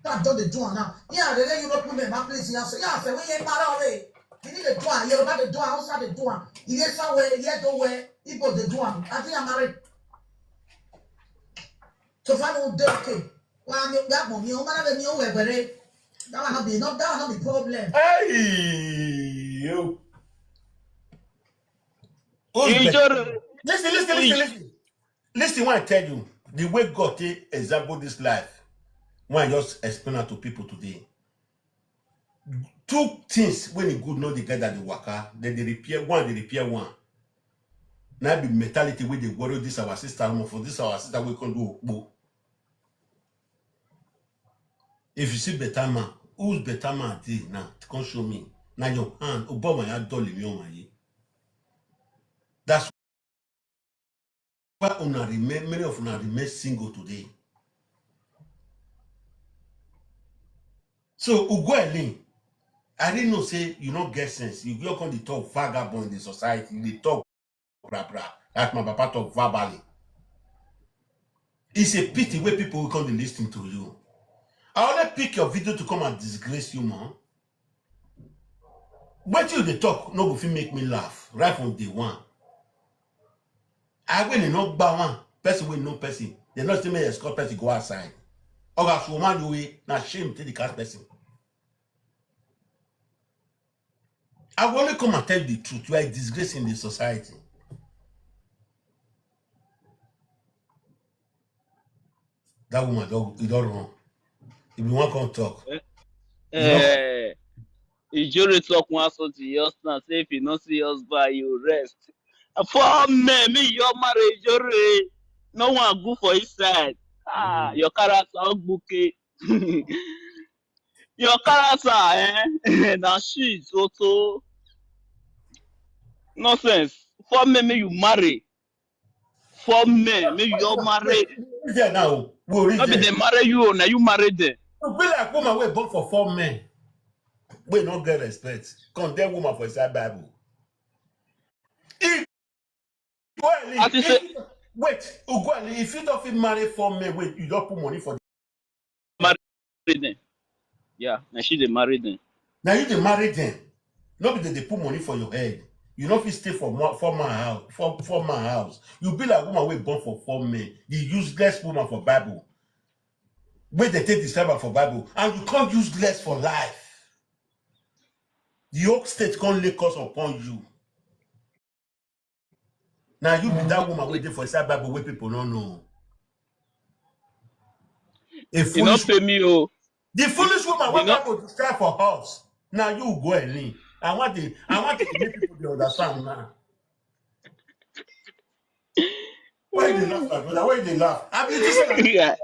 That don dey do am now. Yeah, the Europe women, my place here. So yeah, say we ain't para away. You need to do am. Yoruba dey do am. Hausa dey do am. Iye sawe, iye do we. Igbo dey do am. I think I'm married. So far no dey okay. Well, I mean, that one, you know, man, you know, we That one not be, not that one not be problem. Hey, you. Who's be- Ijore, Listen, listen, listen, listen. Listen when I tell you the way God take example this life. When I just explain it to people today, two things when it good not the guy that the waka, then they repair one, they repair one. Now be mentality wey dey worry this our sister, omo, for this our sister wey come do okpo. If you see better man, who's better man dey now? Come show me. Now your hand, Obama ya dolly me on my. That's why una remain, many of una remain single today. So Ugoelin, I didn't know say you no get sense. You go come dey talk vagabond in the society, you dey talk bra bra, like my papa talk verbally. It's a pity wey people will come dey listen to you. I only pick your video to come and disgrace you, man. Wetin you dey talk no go fit make me laugh right from day one. I when they not bow one person wey know person, they not still make escort person go outside. Oga Suomani wey na shame take the cast person. I will only come and tell the truth. You are a disgrace in the society. That woman, don, e don run. If you wan come talk, Eh, Ijore talk one something just now. Say if you no see husband, you rest. Four men, me your marriage, Ijore. No one good for inside. Ah, your character, Ogbuke. Your character, eh? Na shit, Oto. Nonsense. Four men, me you marry. Four men, me you marry. Reach there now. We reach No be there. They marry you, now you marry them. You be like woman wey born for four men. We no get respect. Condemn woman for inside Bible. If Ugwueli, As you if, say- wait, Ugwueli, if you don't fit marry four men, wait, you don't put money for them. Marry them. Yeah, and she they marry them. Now you dey marry them. No be that they put money for your head. You no fit stay for mo- four man house. Four, four man house. You be like woman wey born for four men. The useless woman for Bible. Wey they take describe am for Bible, and you come useless for life. The whole state come lay curse upon you. Now you be that woman wey dey for inside Bible wey people no know. A You not foolish, pay me, oh. the foolish woman wey You know- Bible describe for us. Now you go and lean. I want the I want to make people dey understand now. Why you dey laugh, my brother? Why you dey laugh? I mean, you think say Yeah.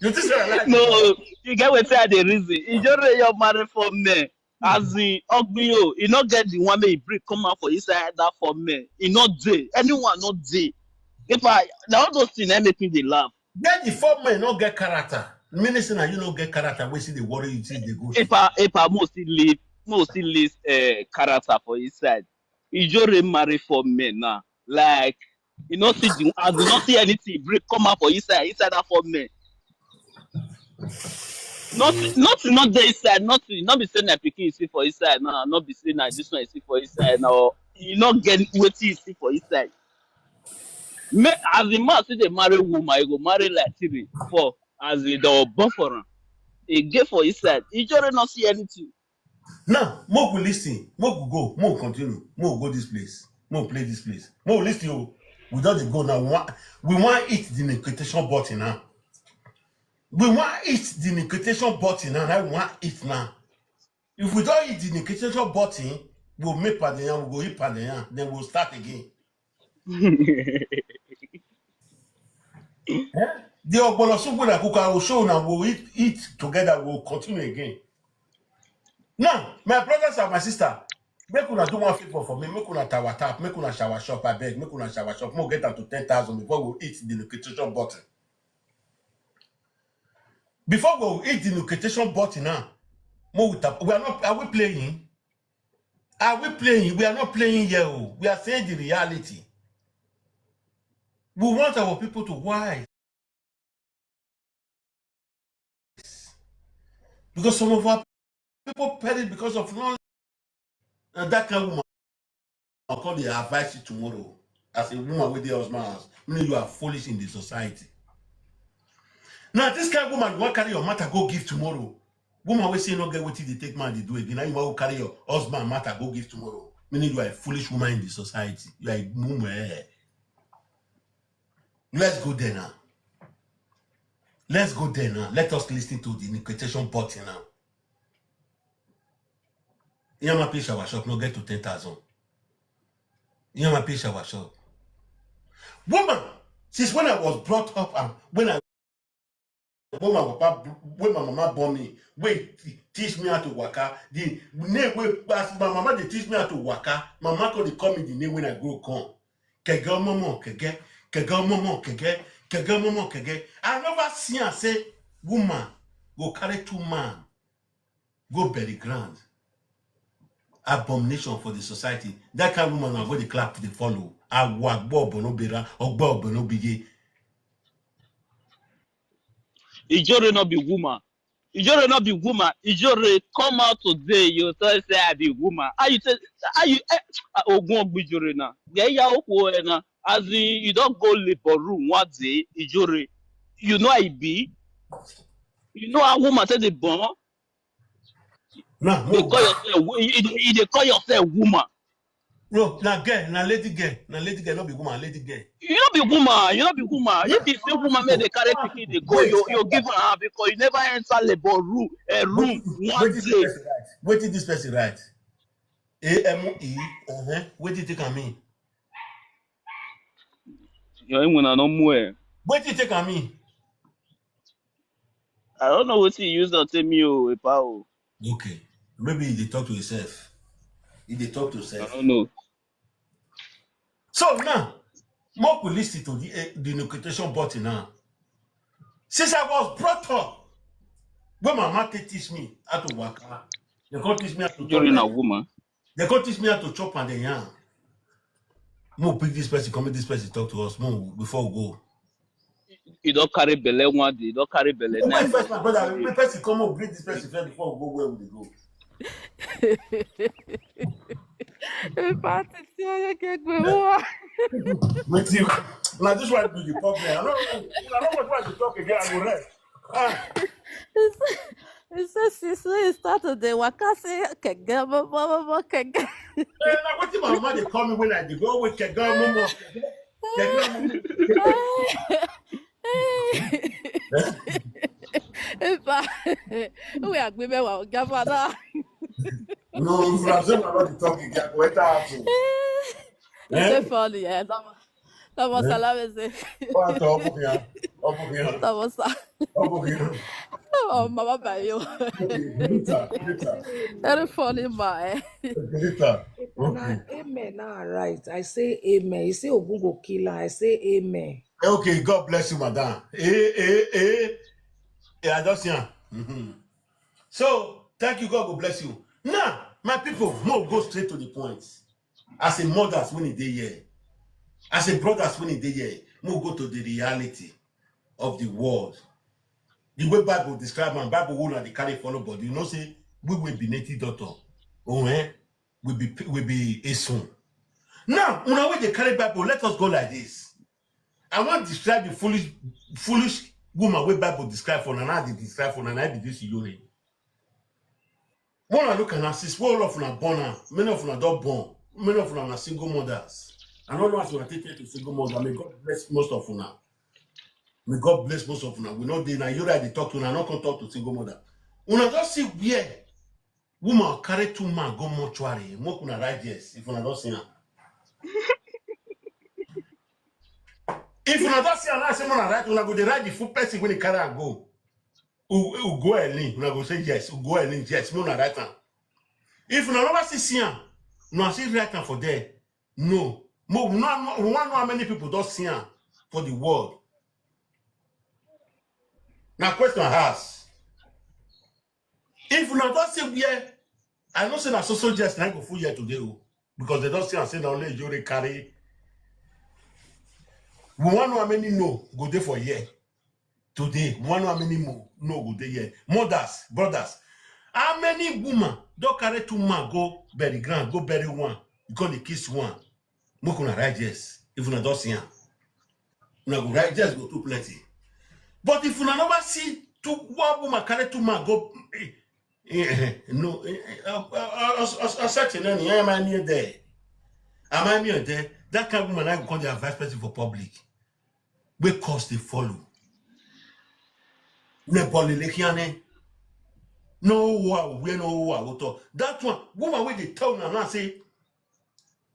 you think say I like No, you get wetin I dey reason. Ijore your marry four men. As in, Ogbin o, e no get the one wey e bring come out for inside that four men. E no dey. Anyone no dey. If I, na all those things that make me dey laugh. Then the four men no get character. Meaning say na you no get character wey still dey worry you till dey go. If I, if I must still leave, must still leave uh, character for inside. Ijore marry four men now. Like, you no see the, I do not see anything bring come out for inside, inside that four men. Nothing, nothing not there inside, nothing. Not be say na pikin you see for inside now, not be say na this one you see for inside now. You not get wetin you see for inside. Me, as the man see the marry woman, you go marry like three, four. As the door born for him, he get for inside. Ijore not see anything. Now, make we listen, make we go, make we continue, make we go this place, make we play this place, make we listen. Oh, we don dey go now. We wan, we wan hit the notification button now. We wan hit the notification button now. Now we wan hit now. If we don hit the notification button, we go make pandenya, we go hit pandenya, then we go start again. Eh? The ogbolo soup wey I cook, I will show una, we will eat, eat together, we will continue again. Now, my brothers and my sister, make una do one favor for me, make una tower tap, make una shower shop, I beg, make una shower shop, make we get am to ten thousand before we hit the notification button. Before we hit the notification button now, make we tap, we are not, are we playing? Are we playing? We are not playing here. Oh. We are saying the reality. We want our people to wise. Because some of our people perish because of knowledge. And that kind of woman, I'll call the advice you tomorrow. As a woman with the husband house, meaning you are foolish in the society. Now, this kind of woman, you want carry your matter, go give tomorrow. Woman will say, no get wetin dey take man dey do again. Now you want to carry your husband matter, go give tomorrow. Meaning you are a foolish woman in the society. You are a mumu. Eh. Let's go there now. Let's go there now. Let us listen to the notification button now. Yama pay shower shop, no get to ten thousand. Yama pay shower shop. Woman, since when I was brought up and when I when my papa, when my mama born me, wey teach me how to waka, the name wey as my mama dey teach me how to waka, mama come dey call me the name when I grow come. Kege omomo kege, kege omomo kege, kege omomo kege. I never see am say woman go carry two man go bury ground. Abomination for the society. That kind of woman na go dey clap dey follow. Awo agbo obo no bera, ogbo obo no biye. Ijore no be woman. Ijore no be woman. Ijore come out today. You tell say I be woman. How you tell? How you? Eh, ah, Ogun Ogbijore now. Yeah, yeah, okay, eh, now. As in, you don't go labor room one day, Ijore. You know I be. You know a woman say they born. Now, They more call yourself. wo- You, you, you dey call yourself woman. No, na girl, na lady girl, na lady girl, not be woman, lady girl. You no be woman. You no be woman. If you say woman, make they carry pikin, they go. You you give her because you never enter labor room. A room one Wetin this day. Person write? Wetin this person write? A M E. Uh-huh. Wetin take am mean? Your woman no more. Wetin take am mean? I don't know what you use to tell me, oh, Epa, oh. Okay. Maybe he dey talk to himself. He dey talk to I himself. Don't know. So now, make we listen to the uh, the notification button now. Since I was brought up, when my mama take teach me how to waka, they come teach me how to chop. During a Like, woman. they come teach me how to chop and the yam. Mo pick this person, come make this person talk to us more before we go. You don't carry belle one day. You don't carry belle Wait nine first, my months. brother. Make person come up, greet this person first before we go where we dey go. Epa, Titi, you get me one. Wetin? Now this one be the problem. I don't, I don't want to talk again. I go rest. Ah, He said, since when he started the waka, say, keke, bo, bo, bo, bo, keke. Eh, na wetin my mama dey call me when I dey go with keke, momo. Keke, momo. Epa, we agree, me wa, gavana. No, if I say my mama dey talk again, I go enter house. It's so funny, yeah. Tama, tama, Eh? Salame say, What the open here? Open here. Tama, sa. Open here. Oh, mama, by you. Okay, later, later, Very funny, man. later. Now, Okay. amen. Now, right. I say amen. You say Ogun go kill her. I say amen. Okay, God bless you, madam. Eh, eh, eh. Yeah, I just hear. Mm-hmm. So, thank you, God will bless you. Now, my people, more go straight to the point. As a mothers when they here, as a brothers when they here, more go to the reality of the world. The way Bible describe and Bible will not carry follow body. You know, say we will be native daughter. Oh, eh? We be we be a son. Now, when I they carry Bible, let us go like this. I want to describe the foolish foolish woman wey Bible describe for una, na dey describe for una, na be this Iyore. When I look at her, since all of una born am, many of una don born, many of una na single mothers. I don't know as una take care to single mother. May God bless most of una. May God bless most of una. We no dey na Iyore I dey talk to una, I no come talk to single mother. Una just see where woman carry two man go mortuary. Make una write yes if una don see am. If una don see am, I say una write, una go dey write the full person when he carry am go. U- Ugo Elin, una go say yes. Ugo Elin, yes. Make una write am. If una never see see am, una see write am for there. No. Mo we no we wan know how many people don see am for the world. Na question I ask. If una don see where I know say na so so yes na go full here today o, because they don see am say na only Iyore carry. We wan know how many no go dey for here today. We wan know how many mo no go dey here. Mothers, brothers, how many woman don carry two man go bury ground, go bury one, you come dey kiss one? Make una write yes if una don see am. Una go write yes go too plenty. But if una never see two one woman carry two man go eh, eh, eh, no eh, eh, uh, uh, uh, uh, uh, such a name, am I near there? Am I near there? That kind of woman I go come dey advise person for public. Wey cause dey follow. Nebole lekiane. No wa we no wa oto. That one woman wey dey tell una now say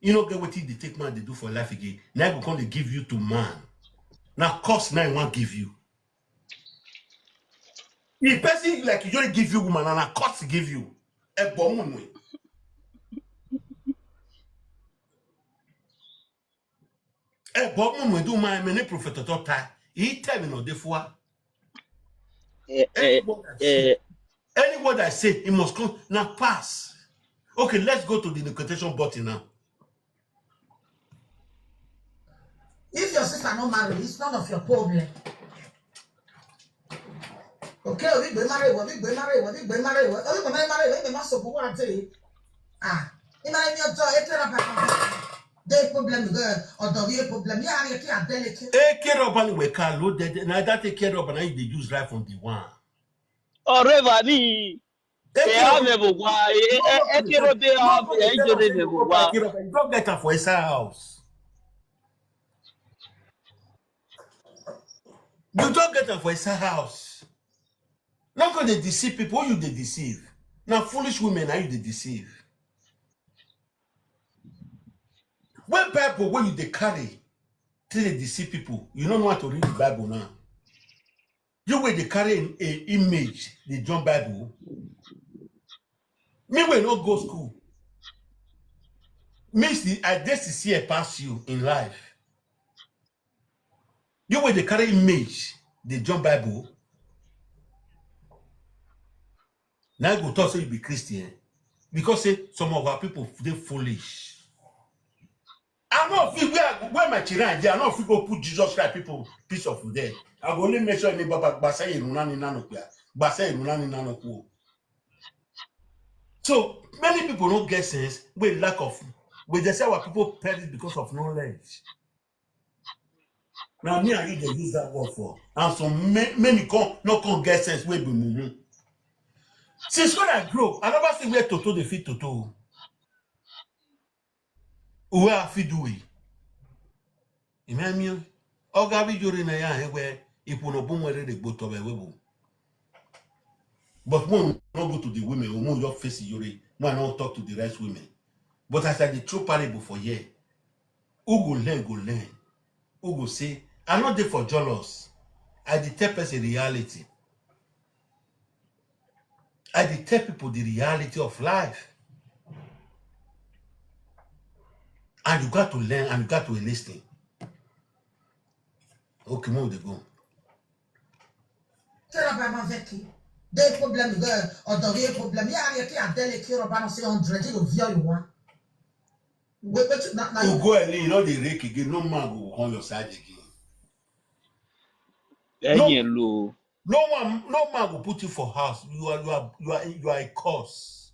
you no get wetin dey take man dey do for life again. Na go come dey give you to man. Na curse na I wan give you. The person like you just give you woman and na curse give you. Ebo mumwe. Ebo mumwe do my many prophet to tie. He tell me no dey for. Eh, eh, Any word I say, eh, any word I say, it must come now pass. Okay, let's go to the notation button now. If your sister not married, it's none of your problem. Okay, we be married, we be married, we be married, we be married, we be married, we be married. Ah, in my new job, it can happen. The problem, girl, or the real problem. Yeah, you can't delicate. Eke rọba ni weka lo dede na that eke rọba na you dey use right from the one. Ọ̀rẹ́ bá ní. Ẹ á mẹ́bù wá. Ẹ kéré dé á ẹ jẹ́ dé mẹ́bù wá. You don get am for inside house. You don get am for inside house. No go dey deceive people. Who you dey deceive? Na foolish women na you dey deceive. When Bible wey you dey carry take dey deceive people, you no know how to read the Bible now. You wey dey carry a, a image dey join Bible. Me wey no go school, me still I dey sincere pass you in life. You wey dey carry image dey join Bible. Na I go talk say you be Christian because say some of our people dey foolish. I no fit where I go, where my children dey, I no fit go put Jesus Christ people piece of there. I go only make sure ni baba gbasa irun na ni nanu pia. Gbasa irun na ni nanu ku. So many people no get sense. We lack of we dey say our people perish because of knowledge. Na me and you dey use that word for. And some ma- many come no come get sense wey be mumu. Since when I grow, I never see where toto dey fit toto. Where I fit do it. Imagine, oga bi jori na ya he where if we no boom where they go to be we boom. But when we no go to the women, we no just face Yori. When I no talk to the rest women. But as I dey throw parable for here, who go learn go learn. Who go say I no dey for jealous. I dey tell person reality. I dey tell people the reality of life. And you got to learn and you got to listen. Okay, move the go. Kera ba ma veki. Des problèmes, girl, or the real problem. Yeah, you can't delicate or balance hundred, you know, view you want. Wait, wait, now, now you Ugo Eli, you know the rake again. No man go on your side again. Ẹ̀yìn ló. No one, no man go put you for house. You are, you are, you are, you are a curse.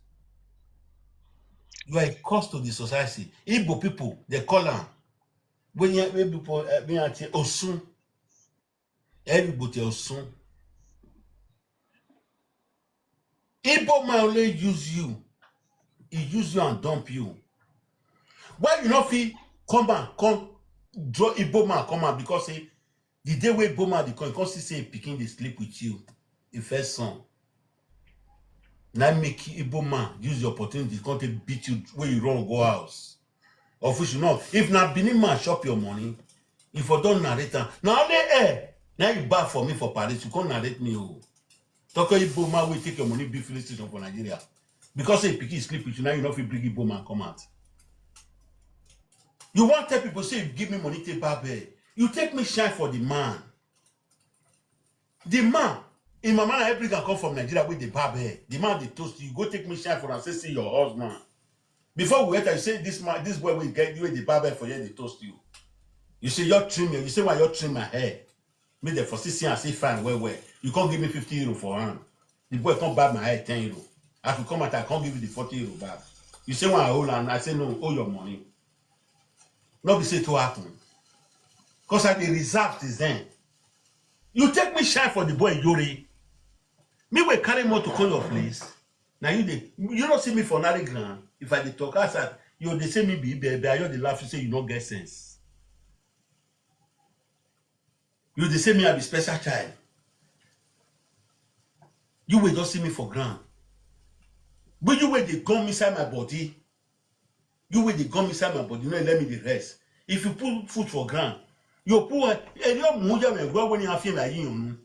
You are a curse to the society. Igbo people, they call am. When you people, uh, me I say Osun. Everybody Osun. Igbo man only use you. He use you and dump you. Why you no fit come and come draw Igbo man come out because say the day wey Igbo man dey come, you come see say him pikin dey sleep with you, him first son. Na make Igbo man use the opportunity come take beat you wey you run go house. Of which you know, if na Benin man chop your money, you for don narrate am. Na only air na you baff for me for Paris, you come narrate me o. Talk Igbo man wey take your money build filling station for Nigeria. Because say pikin sleep with you, now you no fit bring Igbo man come out. You wan tell people say you give me money take barb hair. You take me shine for the man. The man, im mama na every can come from Nigeria wey dey barb hair. The man dey toast you, you go take me shine for am say see your husband. Before we enter, you say this man, this boy wey get you wey dey barb hair for here dey toast you. You say you trim your, you say why you trim my hair? Make dem for see see am say fine well well. You come give me fifty euro for hand. The boy come barb my hair ten euro. As we come out, I come give you the forty euro back. You say why I hold am? I say no, hold your money. No be say to happen. Cause I dey reserve since then. You take me shine for the boy Yori. Me wey carry motor come your place. Now you dey, you no see me for Nari ground. If I dey talk outside, you dey say me be baby. I just dey laugh. You say you no get sense. You dey say me I be special child. You wey just see me for ground. But you wey dey come inside my body. You wey dey come inside my body, no let me dey rest. If you put foot for ground, you put a your muja me go when you feel like you.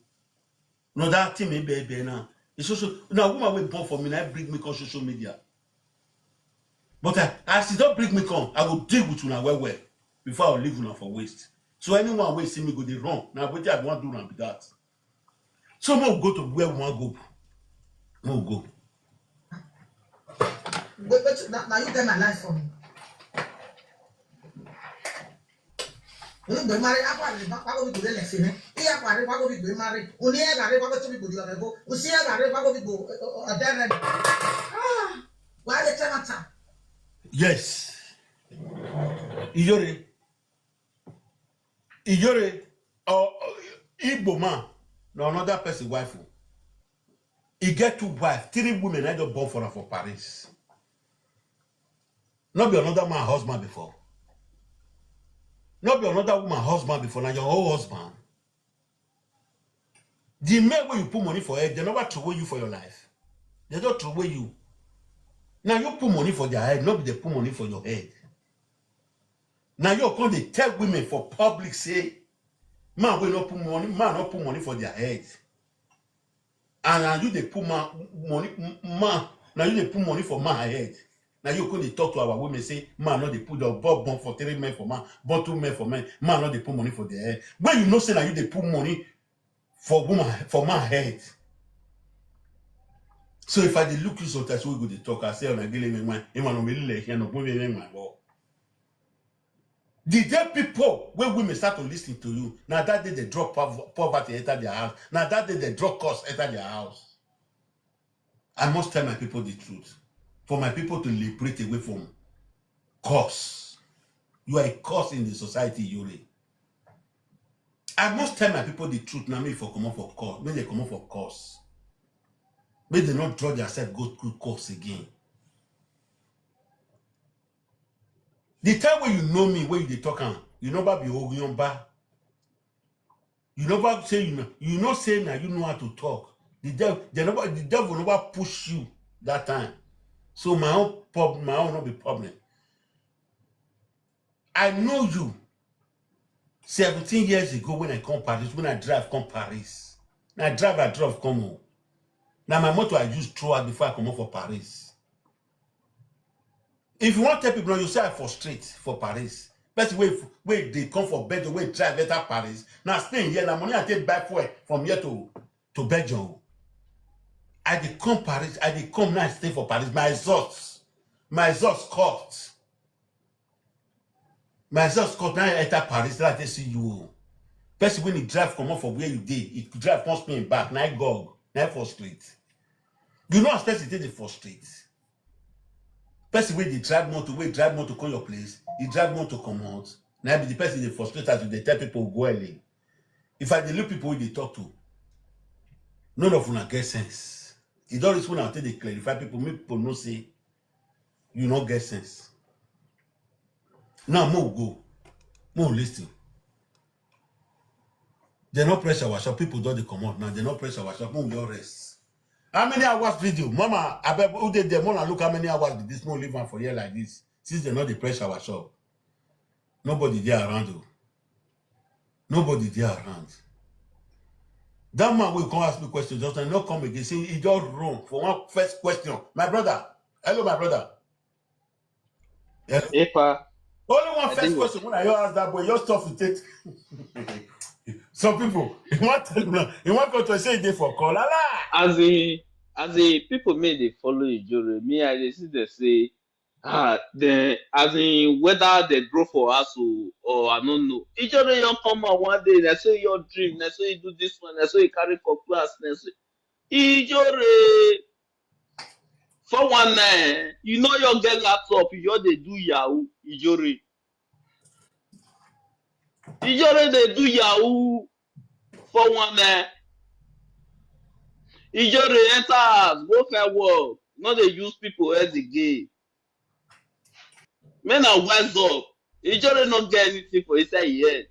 No that thing me baby now. It's also now woman wey born for me now bring me come social media. But I, as e don bring me come, I go deal with una well well before I leave una for waste. So anyone wey see me go dey run. Na wetin I wan do am be that. So make we go to where we wan go. Make we go. Wait, wait, now, now you get my life for me. Unu gbe marry, akwa re ba, pa go bi go de le se ne. Iya kwa re, pa go bi go marry. Uni e ga re, pa go to bi go di o go. Usi e ga re, pa go bi go, eh, eh, eh, there. Ah, why the time matter? Yes. Iyore. Iyore. Or, or Igbo man. No, another person wife. O. He get two wife, three women I don born for am for Paris. No be another man husband before. No be another woman husband before. Now your whole husband. The men wey you put money for head, they never throw away you for your life. They don't throw away you. Now you put money for their head, not be they put money for your head. Now you come dey tell women for public say, man wey no put money, man no put money for their head. And now you dey put man money, man. Now you dey put money for man head. Now you come dey talk to our women say man no dey put the born born for three men for man, born two men for men. Man no dey put money for their head. When you know say now you dey put money for woman for man head. So if I dey look you sometimes, we go dey talk. I say, "Oh, na gele me man, e man no really like here, no go me man." The day people wey women start to listen to you, na that day they drop pov- poverty enter their house. Na that day they drop curse enter their house. I must tell my people the truth. For my people to liberate away from curse. You are a curse in the society, Yuri. I must tell my people the truth. Now me for come up for curse. Make they come up for curse. Make they not draw themselves go through curse again. The time when you know me, when you dey talk am, you never be Ogunyoba. You never say you know, you know say now you know how to talk. The devil, they never, the devil never push you that time. So my own problem, my own not be problem. I know you. Seventeen years ago when I come Paris, when I drive come Paris, na drive I drive come home. Now my motor I use throw out before I come up for Paris. If you want tell people, now you say I frustrate for Paris. Person wey wey dey come for Belgium, wey drive enter Paris. Now stay here, na money I take buy fuel from here to to Belgium. I dey come Paris, I dey come now stay for Paris. My exhaust, my exhaust cost. My exhaust cost now enter Paris, now I take see you. Person when he drive come up for where you dey, he drive come spin back, now God, now frustrate. You know as person take dey frustrate. Person wey dey drive motor, wey drive motor come your place, he drive motor come out. Now be the person dey frustrate as you dey tell people go early. If I dey look people wey dey talk to, none of una get sense. E don reach when I take dey clarify people, make people know say you no get sense. Now mo go, mo listen. They no pressure our shop. People don dey comot now. They no pressure our shop. Mo we all rest. How many hours video? Mama, abeg, who dey there? Mona, look how many hours be this. Mo leave am for here like this. Since they no dey pressure our shop. Nobody dey around o. Nobody dey around. That man wey come ask me question just now, no come again. Say he just run for one first question. My brother, hello, my brother. Hello. Epa, Only one I first think- question when I just ask that boy, just stop to take. Some people, he want tell una, he want come to say they for call. Ala! As in, as in, people may they follow Ijore. Me, I dey see they say, ah, the as in whether they grow for us or, or I don't know. Ijore, you come out one day, they say your dream, they say you do this one, they say you carry cutlass, they say Ijore. Four one nine, you know you get laptop, you just dey do Yahoo, Ijore. Ijore dey do Yahoo, four one nine. Ijore enter house, go find work, no dey use people head again. Men are wise up. Ijore no get anything for inside him head.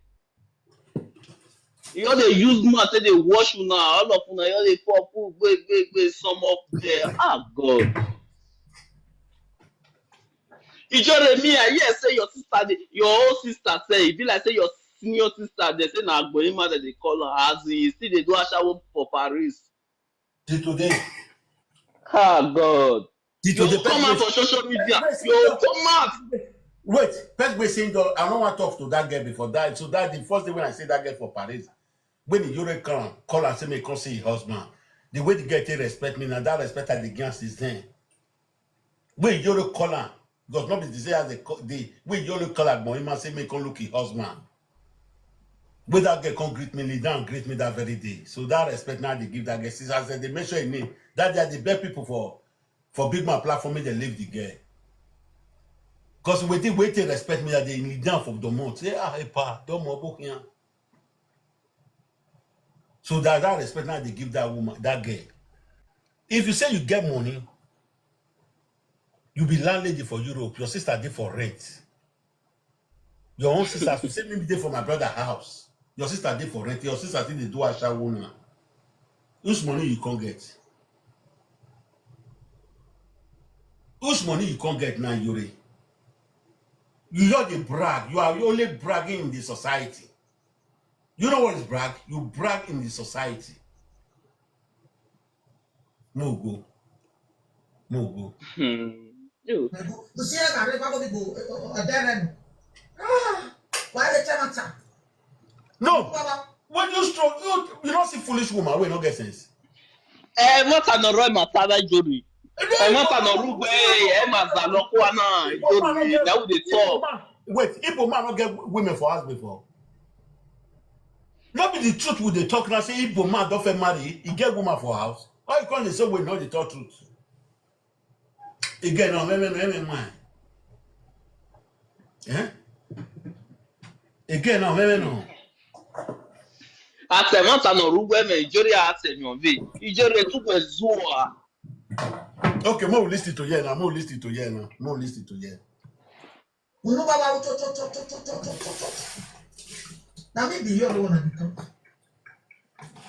You just dey use mouth take dey wash una, all of una just dey pour put gbe gbe gbe some up there. Ah God. Ijore, me, I hear say your sister dey, your own sister say, e be like say your senior sister, they say na Agboyima that they call her, as in, still dey do ashawo for Paris. Till today. Ah God. Till You today. come out Person for social media, Person you come out. Wait, first we saying though, I don't want to talk to that girl before that. So that the first day when I see that girl for Paris, when the Yuri come, call and say me come see his husband. The way the girl take respect me, now that respect I dey give since then. When Yuri call her, because not be to say as the co- the when Yuri call her, but him say me come look his husband. Wey that girl come greet me, kneel down, greet me that very day. So that respect now they give that girl. Since as they mention her name, that day I dey beg people for, for big man platform, make they leave the girl. 'Cause wetin, wetin respect me that they kneel down for domot. Say, "Ah, epa, domot, book here." So that, that respect now they give that woman, that girl. If you say you get money, you be landlady for Europe, your sister dey for rent. Your own sister, you say me dey for my brother house. Your sister dey for rent. Your sister still dey do ashawo now. Whose money you come get? Whose money you come get now, Yuri? You just dey brag. You are only bragging in the society. You know what is brag? You brag in the society. Mo go. Mo go. Hmm. You. Busia na re bako bibo oderen. Ah, why the chamata? No. Baba, When you strong, you, you don't see foolish woman wey no get sense. Eh, mata no roi matara jori. Eh, mata no rugbe, eh, mazalo kwana, jori. That would they talk. Wait, Igbo man no get women for house before. No be the truth we dey talk now. Say Igbo man don fit marry, he get woman for house. Why you come dey say we no dey talk truth? Again, no, me, me, me, me, man. Eh? Again, no, me, me, no. Ase mata no rugbe me jori ase mi ovi. Ijori tukwe zua. Okay, mo listen to here now. Mo listen to here now. Mo listen to here. Unu baba, cho, cho, cho. Na me be your one become.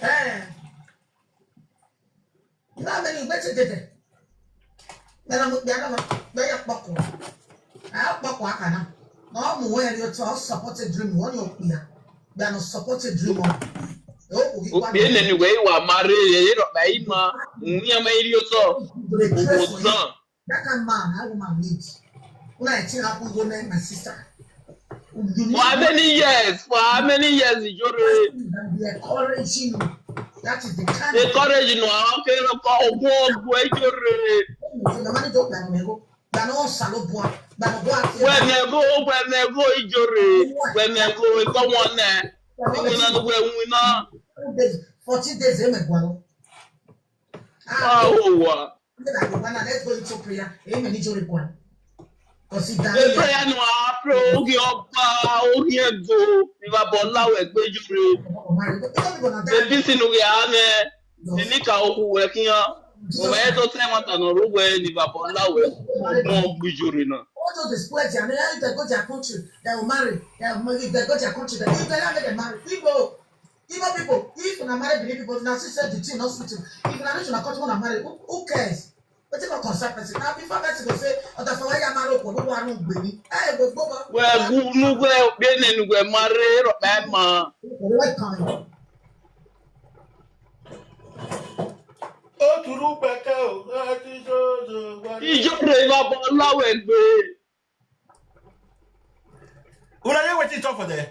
Eh. Na me ni gbete tete. Na na mo gbe na mo gbe ya poko. A poko akana. Na mo we ri o to support a dream won yo pia. Gbe no support a dream o. O ko ki kwa. Be ne ni we wa mare ye ye ro ba ima. Ni ama iri o so. Osan. That kind man, that woman need. When I think I could go, my sister. You need For how many years? For how many years, Ijori? Be encouraging you. That is the kind Encourage no, okay, no, ko ogun ogun Ijori. The money don't like me go. That no salo boy. That no boy. When they go, when they go, Ijori. When they go, it's someone there. We not, we not. Fourteen days, eh, my boy. Ah, Oh, wow. Let's go into prayer. Amen. It's your requirement. Because it The prayer no a pray oge ọba oge ego. Ni baba Ọláwẹ̀gbé jure. Ebi sinu ge ane. Ni ka oku we kiyan. Mo me to se mata no rugbe ni baba Ọláwẹ̀gbé. Mo gbijure na. All those display their name. If they go to their country, they will marry. They will, if they go to their country, they, if they don't make them marry. People, Igbo people, if una marry Benin people, if una see say the thing not sweet, if una reach una country, una marry, who, who cares? Wetin go concern person? Na before person go say, "Oda for where you marry, Okwo, who are no Benin?" Eh, go, go, go. We gu nugwe be ne nugwe mare ro pe ma. What kind? O turu peke o, ati jojo. Ijore baba Ọláwẹ̀gbé. Una hear wetin he talk for there?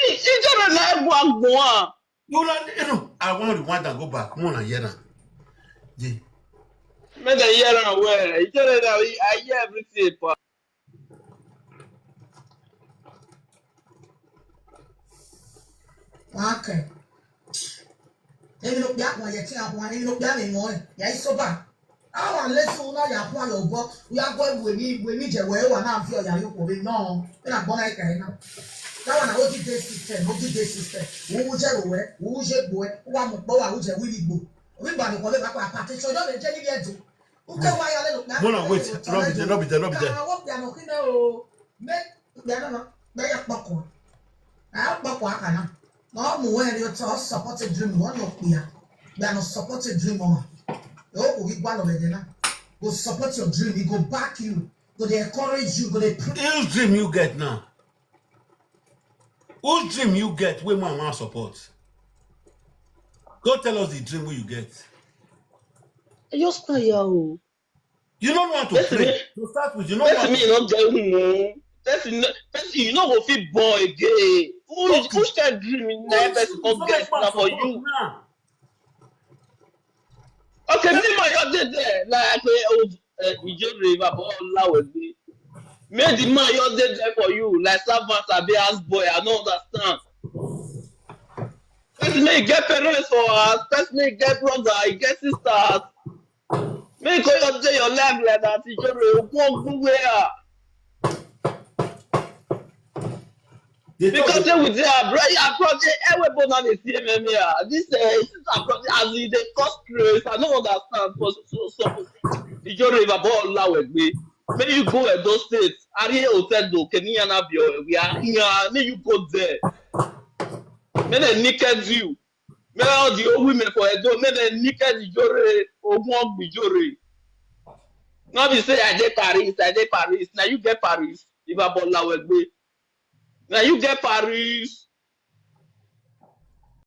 Ijore na egwu agbon a. Una, you know, I wan rewind and go back. Una hear am. The Make dem hear am well. Ijore na I hear everything pa. Okay. Even though that one, you can't one, even though that one, yeah, it's so bad. Awa lesu una ya kwa yo go. Ya go we ni, we ni je we wa na fi oya yo ko we no. Na bona e kai na. That one, how did they system? How did they system? Who je we? Who je we? Wa mo bo wa who je we ni gbo. We ba ni ko le ba pa party so do le je ni le do. Who ke wa ya le lo na. Mona, wait. No be there, no be there, no be there. Ka wo ya no kina o. Me ya no no. Me ya poko. A poko akana. No mo we ni o to support a dream won no pia. They are not supporting dream mama. Oh, we go on over there now. Go support your dream. He go back you. Go they encourage you. Go they pray. Whose dream you get now? Whose dream you get wey man wan support? Go tell us the dream wey you get. Just cry o. You no know how to Person pray. wey- To start with, you no know how Person to me no get who. Person no- person you no go fit born again. Who Okay. who share dream in that person come get na for you. Okay, me my your dey there like uh, oh, uh, Ijore baba Ọláwẹ̀gbé. Make the man your dey there for you like servant abi house boy. I no understand. Person wey get parents for house, person wey get brother, e get sisters. Make you go your day, your life like that. Ijore, won't go where? Because say we dey abroad, abroad, eh, everybody now dey see M M A. This, eh, this abroad, as e dey cause craze, I no understand. For so, so, so, Ijore, if I ball Lawegbe, make you go Edo State, Ari Hotel do, Kenyan Abio, we are here, make you go there. Make dem naked you. Make all the old women for Edo, make dem naked Ijore, Ogun Ijore. No be say I dey Paris, I dey Paris. Now you get Paris, if I ball Lawegbe. Now you get Paris,